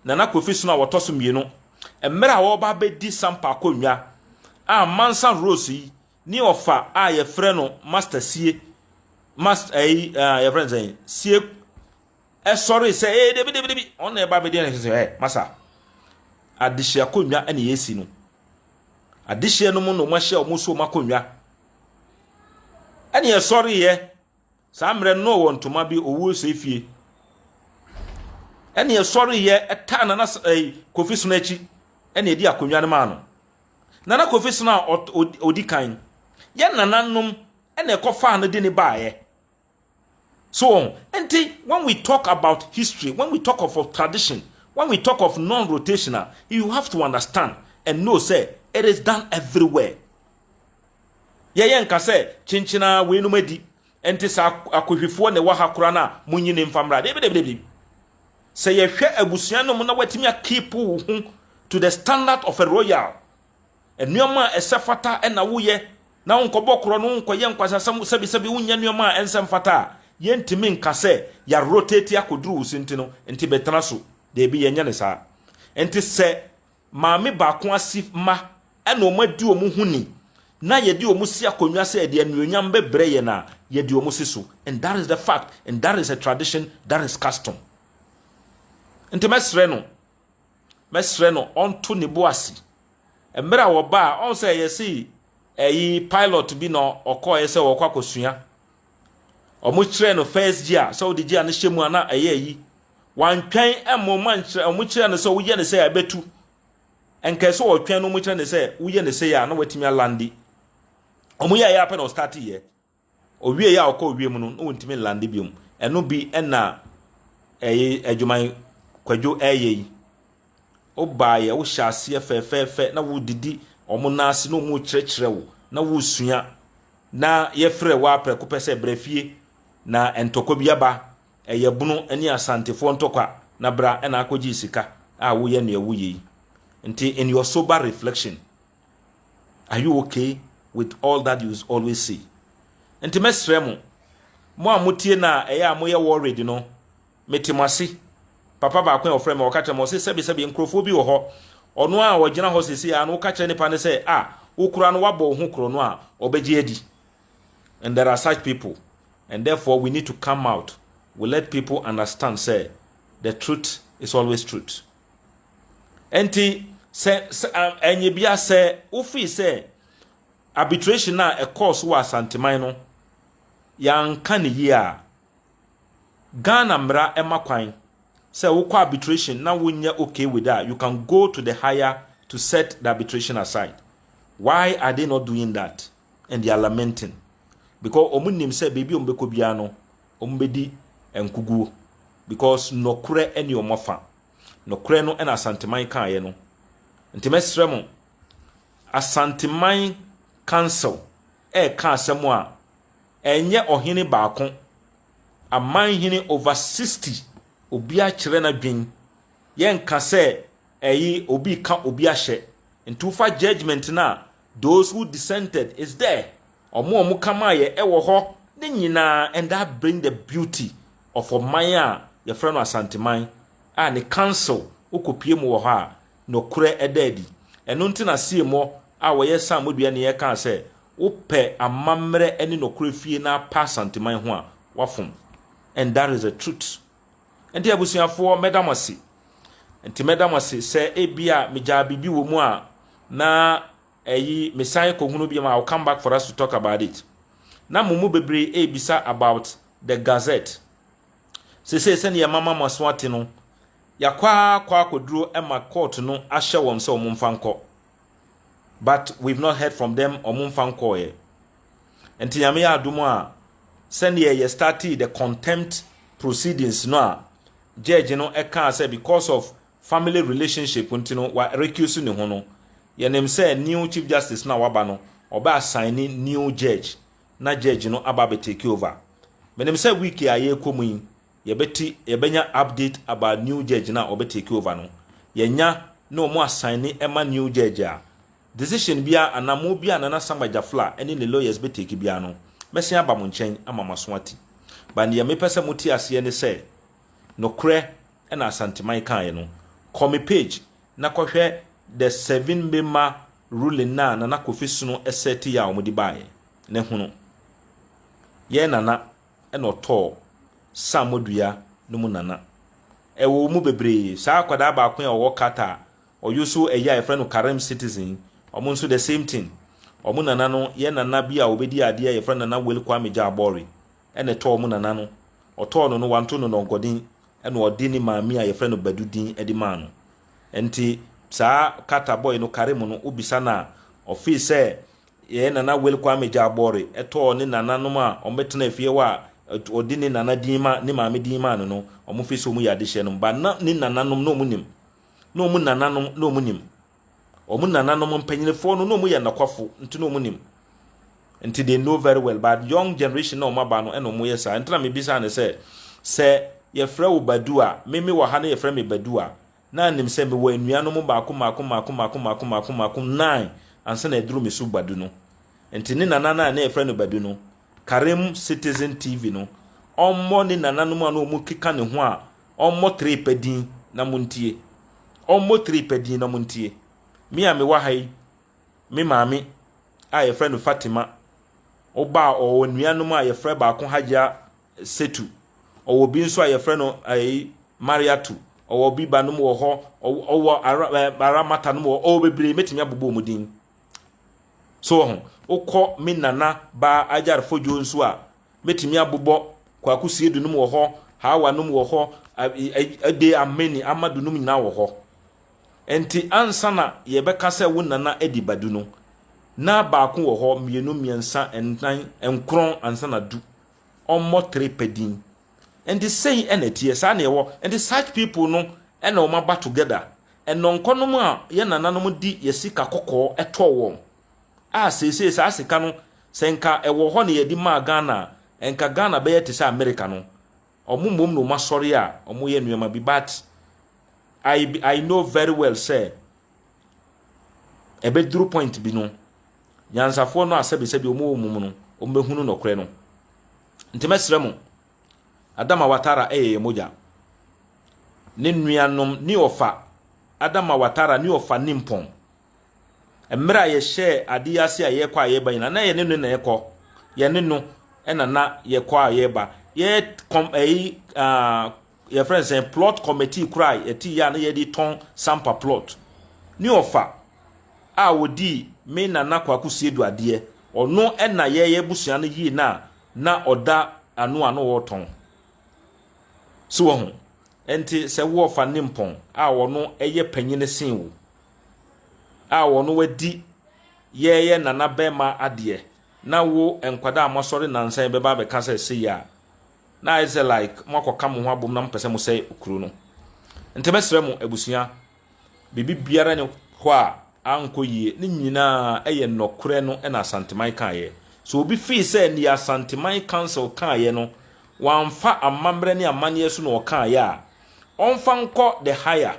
S2: Nana Kofi Sono a wɔtɔ so mmienu, mmerɛ a wɔreba abɛdi Sampa akonnwa a Mansa Rose yi ne ɔfa a yɛfrɛ no Master Sie, Master ɛyi a yɛfrɛ no sɛn, Sie, ɛsɔre sɛ debi debi debi, ɔno na ɛba abɛdi ɛna sɛ masa adehyɛ akonnwa ɛna yɛsi no. Adehyɛ no mu na wɔn ahyɛ wɔn so wɔn akonnwa ɛna yɛsɔre yɛ. Saa mmerɛ no na ɔwɔ ntoma bi owuo sɛ fie ɛna yɛsɔre yɛ ɛtaa Nana ɛyi Kofi Sono akyi ɛna yɛdi akonnwa no maa no. Nana Kofi Sono a ɔdi kan, yɛn nananom ɛna ɛkɔfaa no de ne baeɛ so wɔn. Nti when we talk about history, when we talk of tradition, when we talk of non-rotational, you have to understand and know say it is done everywhere. Yɛyɛ nka sɛ kyenkyena weinom adi nti sɛ akɔhwifoɔ na ɛwɔ ha koraa no a, monyi ne mfa mmra. Debi debi debi, sɛ yɛhwɛ abusua no mu na watumi akeep wo ho to the standard of a royal, nneɛma a ɛsɛ fata ɛna woyɛ na wonkɔbɔ korɔ no, wonkɔyɛ nkwasasɛm, sɛbisɛbi, wonyɛ nneɛma a ɛnsɛ mfata a, yɛntumi nka sɛ yɛarotate akɔduru wo so nti no nti bɛtena so. Deebi, yɛnyɛ ne saa. Nti sɛ maame baako asi ma ɛna wɔn adi wɔn ho ni na yɛde wɔn si akonnwa sɛ yɛde anuonyam bɛbrɛ yɛn a, yɛde wɔn si so, and that is the fact, and that is a tradition, that is custom. Nti mɛsrɛ no, mɛsrɛ no ɔnto ne bo ase. Mmerɛ a wɔba a ɔn sɛ yɛsi ɛyi pilot bi na ɔkɔɔ sɛ wɔkɔ akɔsua, ɔmo kyerɛ no first gear sɛ ɔde gear no hyɛ mu a na ɛyɛ ayi wantwɛn ɛmo ɔmo ankyerɛ. Ɔmo kyerɛ no sɛ woyɛ ne sɛ ɛbɛtu nkɛ sɛ ɔtwɛn no. Ɔmo kyerɛ ne sɛ woyɛ ne sɛ a na watumi alande. Ɔmo yɛ ɛyɛ apɛ na ɔstart yɛ owie yɛ a ɔkɔ owie mu no na wɔntumi nlande biom. Ɛno bi ɛna ɛyɛ adwuman Kwadwo ɛyɛ yi. Wobaayɛ, wohyɛ aseɛ fɛɛfɛɛfɛ na wodidi ɔmo nan ase na ɔmo kyerɛkyerɛ wo na wosua na yɛfrɛ wo aprɛko pɛ sɛ brɛ fie na ntɔkwa bi aba, ɛyɛ Bono ne Asantefoɔ ntɔkwa, na bra ɛna akɔgye sika a woyɛ nea woyɛ yi. Nti in your sober reflection, are you okay with all that you always say? Nti mɛsrɛ mo, mo a motie no a ɛyɛ a moyɛ worried no, mete mo ase. Papa baako a ɔfrɛ me, ɔka kyerɛ me, ɔse sɛbesɛbe, nkurɔfoɔ bi wɔ hɔ, ɔno a ɔgyina hɔ sesi a no, woka kyerɛ nipa no sɛ a wokura no wabɔ wo ho korɔ no a, ɔbɛgye adi. And there are such people, and therefore we need to come out, we let people understand say the truth is always truth. Nti sɛ ɛnyɛ bia sɛ wofii sɛ arbitration a ɛkɔɔ so wɔ Asanteman no yɛanka ne yie a, Ghana mmara ɛma kwan sɛ wokɔ arbitration na wonyɛ okay with that, you can go to the higher to set the arbitration aside. Why are they not doing that and they are lamenting? Because wɔn nim sɛ beebi a wɔn bɛkɔ biara no, wɔn bɛdi nkuguo, because nɔkorɛ ne wɔn afa nɔkorɛ no ɛna Asanteman kaeɛ no. Nti mɛsrɛ mo. Asanteman Council ɛreka asɛm a, ɛnyɛ ɔhene baako. Amanhene over 60, obi akyerɛ n'adwen. Yɛnka sɛ ɛyi obi ka obi ahyɛ. Nti wofa judgement no a, those who dissented is there. Ɔmo a ɔmo kama yɛ ɛwɔ hɔ ne nyinaa, and that bring the beauty of ɔman a yɛfrɛ no Asanteman a ne council wokɔpie mu wɔ hɔ a, nokorɛ ɛda adi. Ɛno nti na siemɔ a wɔyɛ Sammodua ne yɛka sɛ wopɛ amammerɛ ne nokorɛ fie na apa Asanteman ho a, wafom, and that is the truth. Nti abusuafoɔ, mɛda mo ase. Nti mɛda mo ase sɛ ebia megyaa biribi wɔ mu a na ɛyi mesan kɔhunu bi ma I will come back for us to talk about it. Na mo mu bebree ebisa about the gazette. Sese sɛnea mama mo aso ate no, yɛakɔ akɔ akɔduro ma court no ahyɛ wɔn sɛ wɔn mfa nkɔ, but we've not heard from them. Wɔn mfa nkɔɔyɛ. Nti Nyame yɛ adom a, sɛnea yɛ started the contempt proceedings no a, judge no ɛkaa sɛ because of family relationship nti no wa recuse ne ho no, yɛnim sɛ new Chief Justice na waba no, ɔbɛ assign new judge na judge no aba abɛ take over. Menim sɛ week a yɛrekɔ mu yi, yɛbɛti yɛbɛnya update about new judge na ɔbɛ take over no. Yɛnya na wɔn assign ɛma new judge a, decision bia anamo bi a Nana Sama Gyafla ɛne ne lawyers bɛ take bia no, mɛsen aba mo nkyɛn ama mo aso ati. But deɛ mepɛ sɛ mote aseɛ ne sɛ nokorɛ ɛna Asanteman kaeɛ no. Kɔ me page na kɔhwɛ the seven member ruling na Nana Kofi Sono ɛsɛte yɛ a wɔde baeɛ ne hono. Yɛn nana ɛna ɔtɔɔ Samodua no mu. Nana ɛwɔ mu bebree saa. Akwadaa baako a ɔwɔ Qatar, ɔyo so ɛyɛ a yɛfrɛ no Karim Citizen, ɔmo nso the same thing. Ɔmo nana no, yɛn nana bi a ɔbɛdi adeɛ a yɛfrɛ Nana Wele Kwame Gyaabɔre ɛna ɛtɔɔ ɔmo nana no. Ɔtɔɔ no no, wanto no nɔnkɔden, ɛna ɔde ne maame a yɛfrɛ no Badu din ɛde maa no. Nti saa Qatar boy no, Karim no, obisa no a, ɔfii sɛ yɛn Nana Wele Kwame Gyaabɔre ɛtɔɔ ne nananom a ɔmbɛtena fie hɔ a ɔde ne nana din ma ne maame din maa no, ɔmo fi sɛ ɔmo yɛ adehyɛ no ba na ne nananom na ɔmo nim na ɔmo nananom na ɔmo nim ɔmo nananom mpanyinfoɔ no na ɔmo yɛ nakwafo, nti na ɔmo nim, nti they know very well. But young generation na ɔmo aba no ɛna ɔmo yɛ saa. Nti na mebisa ne sɛ yɛfrɛ wo Badu a, meme wɔ ha na yɛfrɛ me Badu a, na nim sɛ mewɔ anuanom baako mako mako mako mako mako mako nine ansa na ɛduru me so Badu no. Nti ne nana no a na yɛfrɛ no Badu no, Karim Citizen TV no, ɔmmɔ ne nananom a na ɔmo keka ne ho a, ɔmmɔ three pɛ din na montie. Ɔmmɔ three pɛ din na montie. Me a mewɔ ha yi, me maame a yɛfrɛ no Fatima, ɔba a ɔwɔ nuanom a yɛfrɛ baako Hajia Setu, ɔwɔ bi nso a yɛfrɛ no ɛyi Mariatu, ɔwɔ bi ba nom wɔ hɔ, ɔwɔ ara Aramata nom wɔ, ɔwɔ bebree mɛtumi abobɔ wɔn din so wɔ ho. Wokɔ me nana baa Agyar Fodwo nso a, mɛtumi abobɔ Kwaku Siedu nom wɔ hɔ, Hawa nom wɔ hɔ, ɛde Ameni Amadu nom nyinaa wɔ hɔ. Nti ansa na yɛbɛka sɛ wo nana adi Badu no, na baako wɔ hɔ, mmienu, mmiɛnsa, nnan, nkron ansa na du. Ɔmmɔ tere pɛ din. Nti sei ɛna ɛteɛ saa na ɛwɔ. Nti such people no ɛna wɔn aba together. Ɛnɔnkɔnom a yɛn nananom di yɛ sika kɔkɔɔ ɛtɔɔ wɔn a, seesei saa sika no, sɛ nka ɛwɔ hɔ na yɛde maa Ghana a, nka Ghana bɛyɛ te sɛ America no. Ɔmo mmom na ɔmo asɔre a ɔmo yɛ nneɛma bi, but I know very well sɛ ɛbɛduru point bi no, nyansafoɔ no a sɛbisɛbi ɔmo wɔ mu no, ɔmo bɛhunu nɔkorɛ no. Nti mɛsrɛ mo, Adama Watara ɛyɛ yɛ mogya ne nuanom ne ɔfa. Adama Watara ne ɔfa ne mpɔn. Mmerɛ a yɛhyɛ adeɛ ase a yɛkɔ a yɛba nyinaa, na yɛne no na ɛkɔ, yɛne no ɛna na yɛkɔ a yɛba. Yɛ kɔm ɛyi yɛfrɛ no sɛ plot committee koraa, yɛte yɛ a na yɛde tɔn Sampa plot ne ɔfa a wɔdi me nana Kwaku Siedu adeɛ. Ɔno ɛna yɛyɛ busua no yie na ɔda ano a na wɔretɔn so wɔ ho. Nti sɛ wɔɔfa ne mpɔn a ɔno ɛyɛ panyin sen wo a, ɔno wadi yɛyɛ nana bɛrima adeɛ na wo nkwadaa a moasɔre nansan bɛba abɛka sɛ sei a, na ayɛ sɛ like moakɔka mo ho abom na mopɛ sɛ mosɛe kuro no. Nti mɛsrɛ mo abusua, biribi biara ne hɔ a. ankɔ yie. Ne nyinaa yɛ nɔkorɛ no na Asanteman kaeɛ. Sɛ obi fii sɛ neɛ Asanteman Council kaeɛ no wamfa amammerɛ ne amanneɛ so na ɔkaeɛ a, ɔmfa nkɔ the higher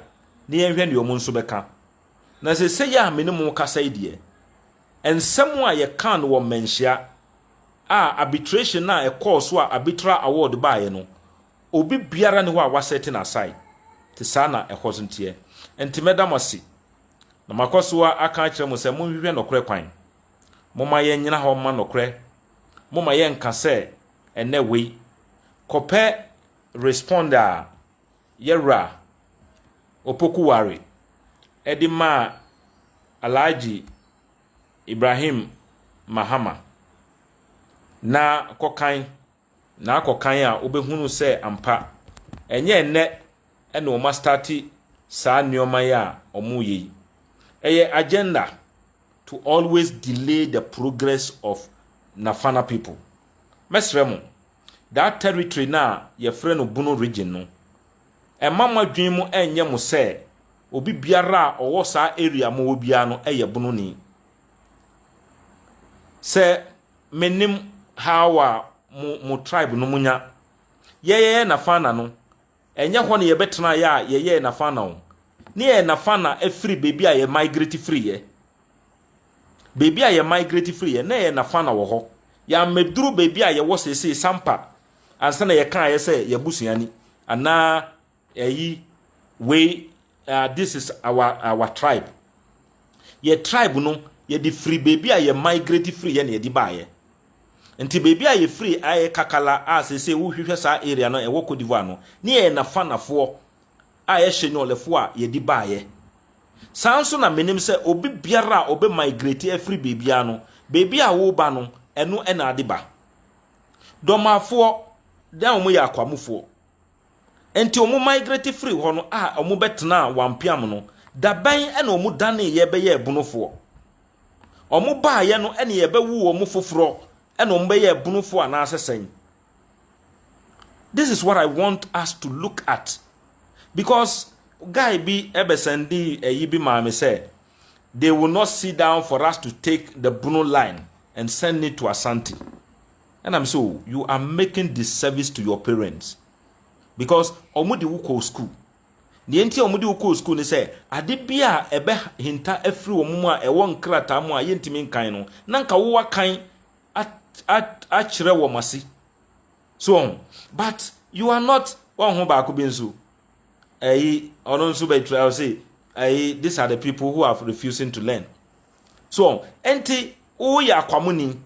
S2: na yɛnhwɛ neɛ wɔn nso bɛka. Na seesei a me ne mo rekasa yi deɛ, nsɛm a yɛkaa no wɔ Mmanhyia a arbitration a ɛkɔɔ so a arbitral award baeɛ no, obi biara ne hɔ a wasɛte no aside. Te saa na ɛhɔ nso teɛ. Nti mɛda mo ase. Na makɔ so aka akyerɛ mo sɛ monhwehwɛ nɔkorɛ kwan. Momma yɛnnyina hɔ mma nɔkorɛ. Momma yɛnka sɛ ɛnɛ wei. Kɔpɛ respond a yɛwura Opoku Ware ɛde maa Alhaji Ibrahim Mahama na kɔkan na akɔkan a wobɛhunu sɛ ampa ɛnyɛ nnɛ ɛna wɔn astart saa nneɛma yi a wɔreyɛ yi. Ɛyɛ agenda to always delay the progress of Nafana people. Mɛsrɛ mo, that territory na yɛfrɛ no Bono Region no, ɛma mo adwene mu ɛnyɛ mo sɛ obi biara a ɔwɔ saa area mo wɔ biara no ɛyɛ Bononi. Sɛ menim how a mo tribe no mo nya, yɛyɛ Nafana no, ɛnyɛ hɔ na yɛbɛtena yɛ a yɛyɛ Nafana o. Ne yɛ Nafana afiri baabi a yɛ migrate firi yɛ. Baabi a yɛ migrate firi yɛ, na yɛ Nafana wɔ hɔ. Yɛamɛduru baabi a yɛwɔ seesei Sampa ansa na yɛka yɛ sɛ yɛbusuani anaa ɛyi wei, this is our tribe. Yɛ tribe no yɛde firi baabi a yɛ migrate firi yɛ na yɛde baayɛ. Nti baabi a yɛfiri ayɛ Kakala a seesei wohwehwɛ saa area no ɛwɔ Cote d'Ivoire no, ne yɛ Nafanafoɔ a yɛhyɛ nyɔlɛfoɔ a yɛde baayɛ. Saa nso na menim sɛ obi biara a ɔbɛ migrate afiri baabiara no, baabi a woba no, ɛno ɛna ade ba. Dɔmafoɔ, dan wɔn yɛ Akwamufoɔ. Nti wɔn migrate firi hɔ no a wɔn bɛtena Wampiam no, dabɛn ɛna wɔn dane yɛ bɛyɛ Bonofoɔ. Wɔn baayɛ no ɛna yɛbɛwo wɔn foforɔ ɛna wɔn bɛyɛ Bonofoɔ anaasɛ sɛn. This is what I want us to look at. Because guy bi ɛbɛsend ɛyi bi maame sɛ they will not sit down for us to take the Bono line and send it to Asante. And I'm so you are making disservice to your parents. Because ɔmo de wo kɔ school. Deɛ nti a ɔmo de wo kɔ school ne sɛ ade bi a ɛbɛ hinta afiri wɔn mu a ɛwɔ nkrataa mu a yɛntumi nkan no na nka wo akan akyerɛ wɔn ase. So but you are not wɔn ho baako bi nso ɛyi ɔno nso bɛtwerɛ ɔsɛ ɛyi, these are the people who are refusing to learn. So nti woyɛ Akwamuni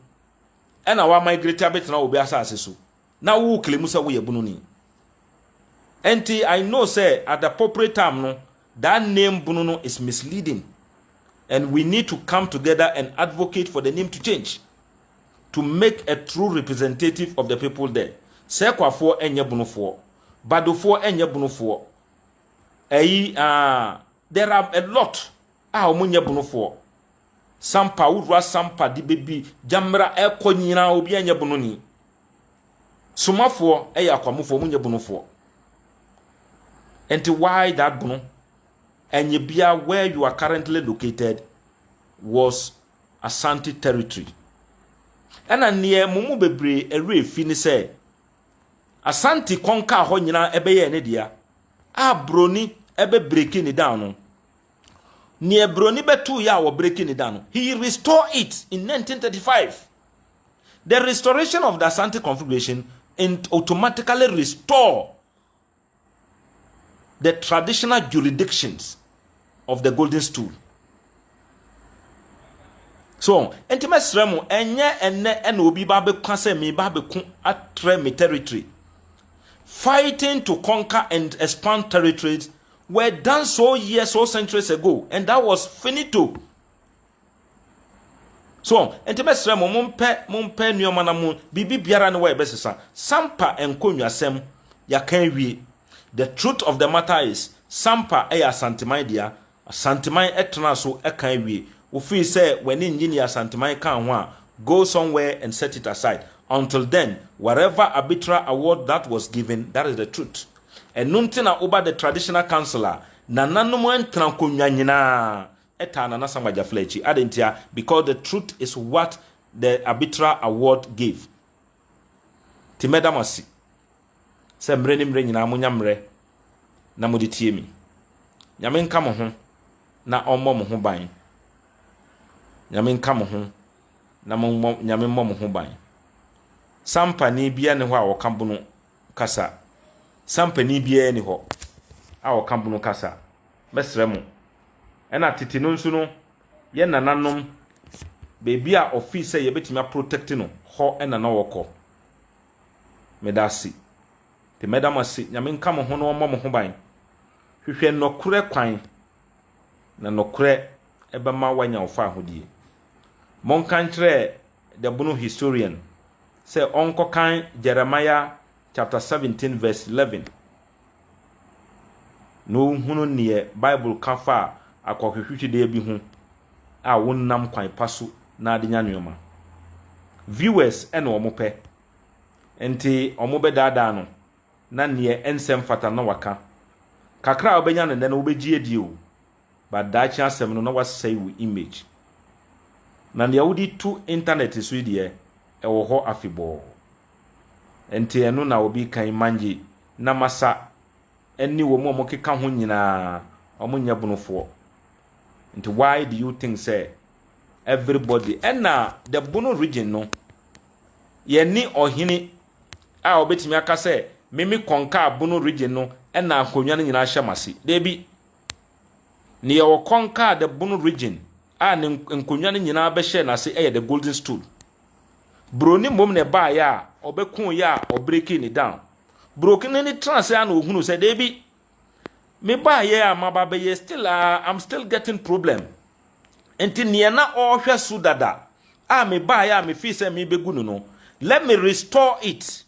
S2: ɛna wa migrate abɛtena obi asase so na wo claim sɛ woyɛ Bunoni. Nti I know say at the appropriate time no, that name Bono no is misleading and we need to come together and advocate for the name to change to make a true representative of the people there. Sɛkwafoɔ ɛnyɛ Bonofoɔ, Badofoɔ ɛnyɛ Bonofoɔ. Ɛyi there are a lot a wɔn nyɛ Bonofoɔ. Sampa wura Sampa de bebi Gyamra ɛkɔ nyinaa obi ɛnyɛ Bononi. Somafoɔ ɛyɛ Akwamufoɔ, wɔn nyɛ Bonofoɔ. Nti why that Bono? Ɛnyɛ bia where you are currently located was Asante territory. Ɛna neɛ mo mu bebree ɛwerɛ fi ne sɛ Asante kɔnka hɔ nyinaa ɛbɛyɛ ne dea a broni ɛbɛ break ne down no, neɛ broni bɛto yɛ a wɔ break ne down no, he restore it in 1935. The restoration of the Asante Confederation automatically restore the traditional jurisdictions of the Golden Stool. So nti mɛsrɛ mo, ɛnyɛ ɛnɛ ɛna obi ba bɛka sɛ me ba bɛko atrɛ me territory. Fighting to conquer and expand territories were done so years, so centuries ago, and that was finito. So nti mɛsrɛ mo, mompɛ nneɛma na mo biribi biara ne wɔ yɛbɛsesa Sampa nkonnwasɛm yɛaka awie. The truth of the matter is Sampa ɛyɛ Asanteman dea. Asanteman ɛtena so ɛka awie. Wofii sɛ w'ani nye ne Asanteman ka ho a, go somewhere and set it aside. Until then, whatever arbitral award that was given, that is the truth. Ɛno nti na woba the traditional council a nananom ntena nkonnwa nyinaa. Taa Nana Sam Agyafla akyi. Adɛn ntia? Because the truth is what the arbitral award gave. Nti mɛda mo ase sɛ mmerɛ ne mmerɛ nyinaa monya mmerɛ na mode tie me. Nyame nka mo ho na ɔmmɔ mo ho ban. Nyame nka mo ho na mommɔ Nyame mmɔ mo ho ban. Sampani biara nni hɔ a ɔka bono kasa. Sampani biara nni hɔ a ɔka bono kasa. Mɛsrɛ mo. Ɛna tete no nso no, yɛn nananom, baabi a ɔfii sɛ yɛbɛtumi aprotect no, hɔ na na wɔkɔ. Meda ase. Nti mɛda mo ase. Nyame nka mo ho na ɔmmɔ mo ho ban. Hwehwɛ nɔkorɛ kwan, na nɔkorɛ bɛma woanya wo faahodie. Monka nkyerɛ the Bono historian sɛ ɔnkɔkan Jeremiah chapter 17 verse 11 na ɔnhunu neɛ Bible ka fa akɔhwehwehwedeɛ bi ho a wonnam kwan pa so na ade nya nneɛma. Viewers na wɔn pɛ, nti wɔn bɛdaadaa no na neɛ ɛnsɛ mfata na waka. Kakra a wobɛnya no nnɛ no wobɛgye adi o, but daakye asɛm no na wasɛe wo image. Na nea wode to internet so yi deɛ, ɛwɔ hɔ afebɔɔ. Nti ɛno na obi kan mangye na masa ɛne wɔn a wɔkeka ho nyinaa, wɔn nyɛ bonofoɔ. Nti why do you think sɛ everybody ɛna the Bono region no, yɛne ɔhene a ɔbɛtumi aka sɛ meme conquer Bono region no ɛna akonnwa no nyinaa hyɛ m'ase? Deebi, nea ɔconquer the Bono region a ne nkonnwa no nyinaa bɛhyɛ n'ase ɛyɛ the Golden Stool. Broni mmom na ɛbaeɛ a ɔbɛko yɛ a ɔbreak ne down. Broni ne tena ase a na ohunu sɛ deebi, mebaeɛ a maba bɛyɛ still a I'm still getting problem. Nti nea na ɔrehwɛ so dada a mebaeɛ a mefii sɛ mebɛgu no, let me restore it.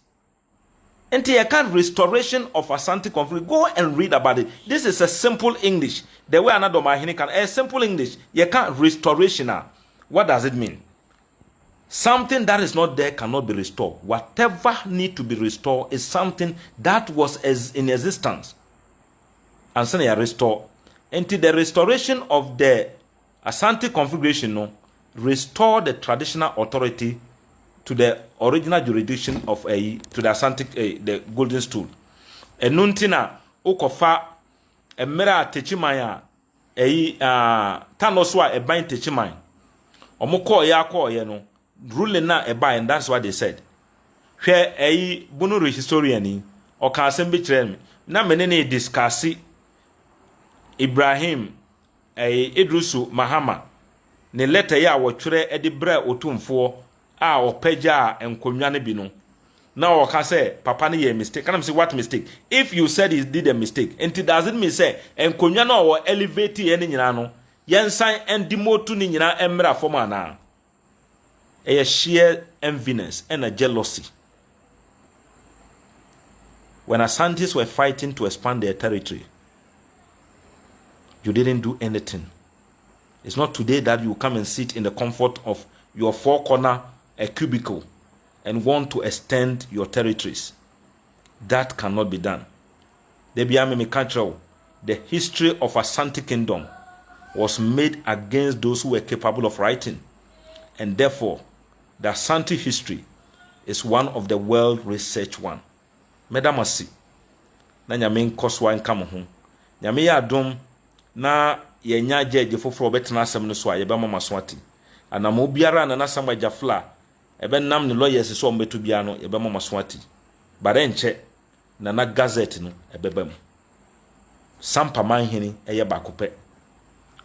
S2: Nti yɛka restoration of Asante conflict, go and read about it. This is a simple English, the way anadɔmahene kan a simple English. Yɛka restoration a, what does it mean? Something that is not there cannot be restored. Whatever need to be restored is something that was as in existence ansa na yɛ restore. Nti the restoration of the Asante configuration no restore the traditional authority to the original jurisdiction of to the Asante, the Golden Stool. Ɛno nti na wokɔfa mmerɛ a Techiman a ɛyi Tano so a ɛban Techiman, ɔmo kɔɔyɛ akɔɔyɛ no, ruling na ɛbaeɛ, and that's what they said. Hwɛ, ɛyi Bono historian yi ɔka asɛm bi kyerɛ me na me ne ne discuss Ibrahim ɛyi Idrisu Mahama ne letter yi a wɔtwerɛ de brɛ Otumfoɔ a ɔpɛgya nkonnwa no bi no, na ɔka sɛ papa no yɛ mistake. Kana sɛ what mistake? If you said he did a mistake, nti does it mean sɛ nkonnwa no a wɔ elevate yɛ no nyinaa no, yɛnsan ndemote ne nyinaa mmra fam anaa? Ɛyɛ sheer enviness ɛna jealousy. When Asantes were fighting to expand their territory, you didn't do anything. It's not today that you come and sit in the comfort of your four corner a cubicle and want to extend your territories. That cannot be done. The history of Asante Kingdom was made against those who were capable of writing. And therefore, the Asante history is one of the world research one. Meda mo ase. Na Nyame nkɔ so nka mo ho. Nyame yɛ adom na yɛnya gyegye foforɔ ɔbɛtena asɛm no so a, yɛbɛma mo aso ate. Anamo biara a Nana Samuel Gyafla ɛbɛnam ne lawyers so a ɔmbɛto biara no, yɛbɛma mo aso ate. But ɛnkyɛ Nana Gazette no ɛbɛba mu. Sampamanhene ɛyɛ baako pɛ.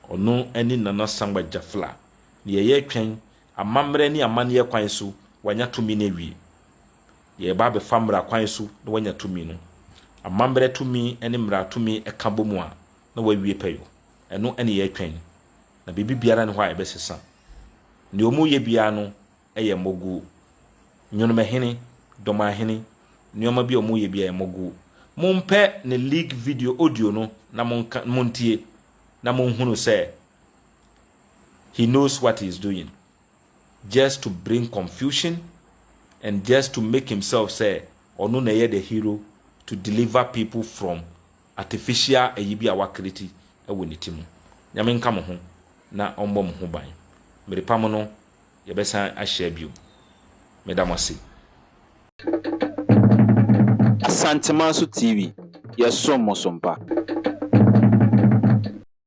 S2: Ɔno ne Nana Samuel Gyafla. Ne yɛyɛ twɛn amammerɛ ne amanneɛ kwan so wanya tumi no awie. Yɛba abɛfa mmara kwan so na wanya tumi no. Amammerɛ tumi ne mmara tumi ɛka bɔ mu a na wawie pɛyɔ. Ɛno ne yɛtwɛn. Na biribi biara ne hɔ a ɛbɛsesa. Nea ɔmo yɛ biara no yɛ mmɔguo. Nwonomahene, dɔmahene, nneɛma bi a ɔmo yɛ biara yɛ mmɔguo. Mompɛ ne leak video audio no na monka montie na monhunu sɛ he knows what he is doing just to bring confusion and just to make himself say ɔno na ɛyɛ the hero to deliver people from artificial ɛyi bi a wacreate ɛwɔ ne ti mu. Nyame nka mo ho. na ɔmmɔ mo ho ban. Mmere pa mu no, yɛbɛsan ahyia bio. Meda mo ase.
S1: Asantemanso TV, yɛsom mo so mpa.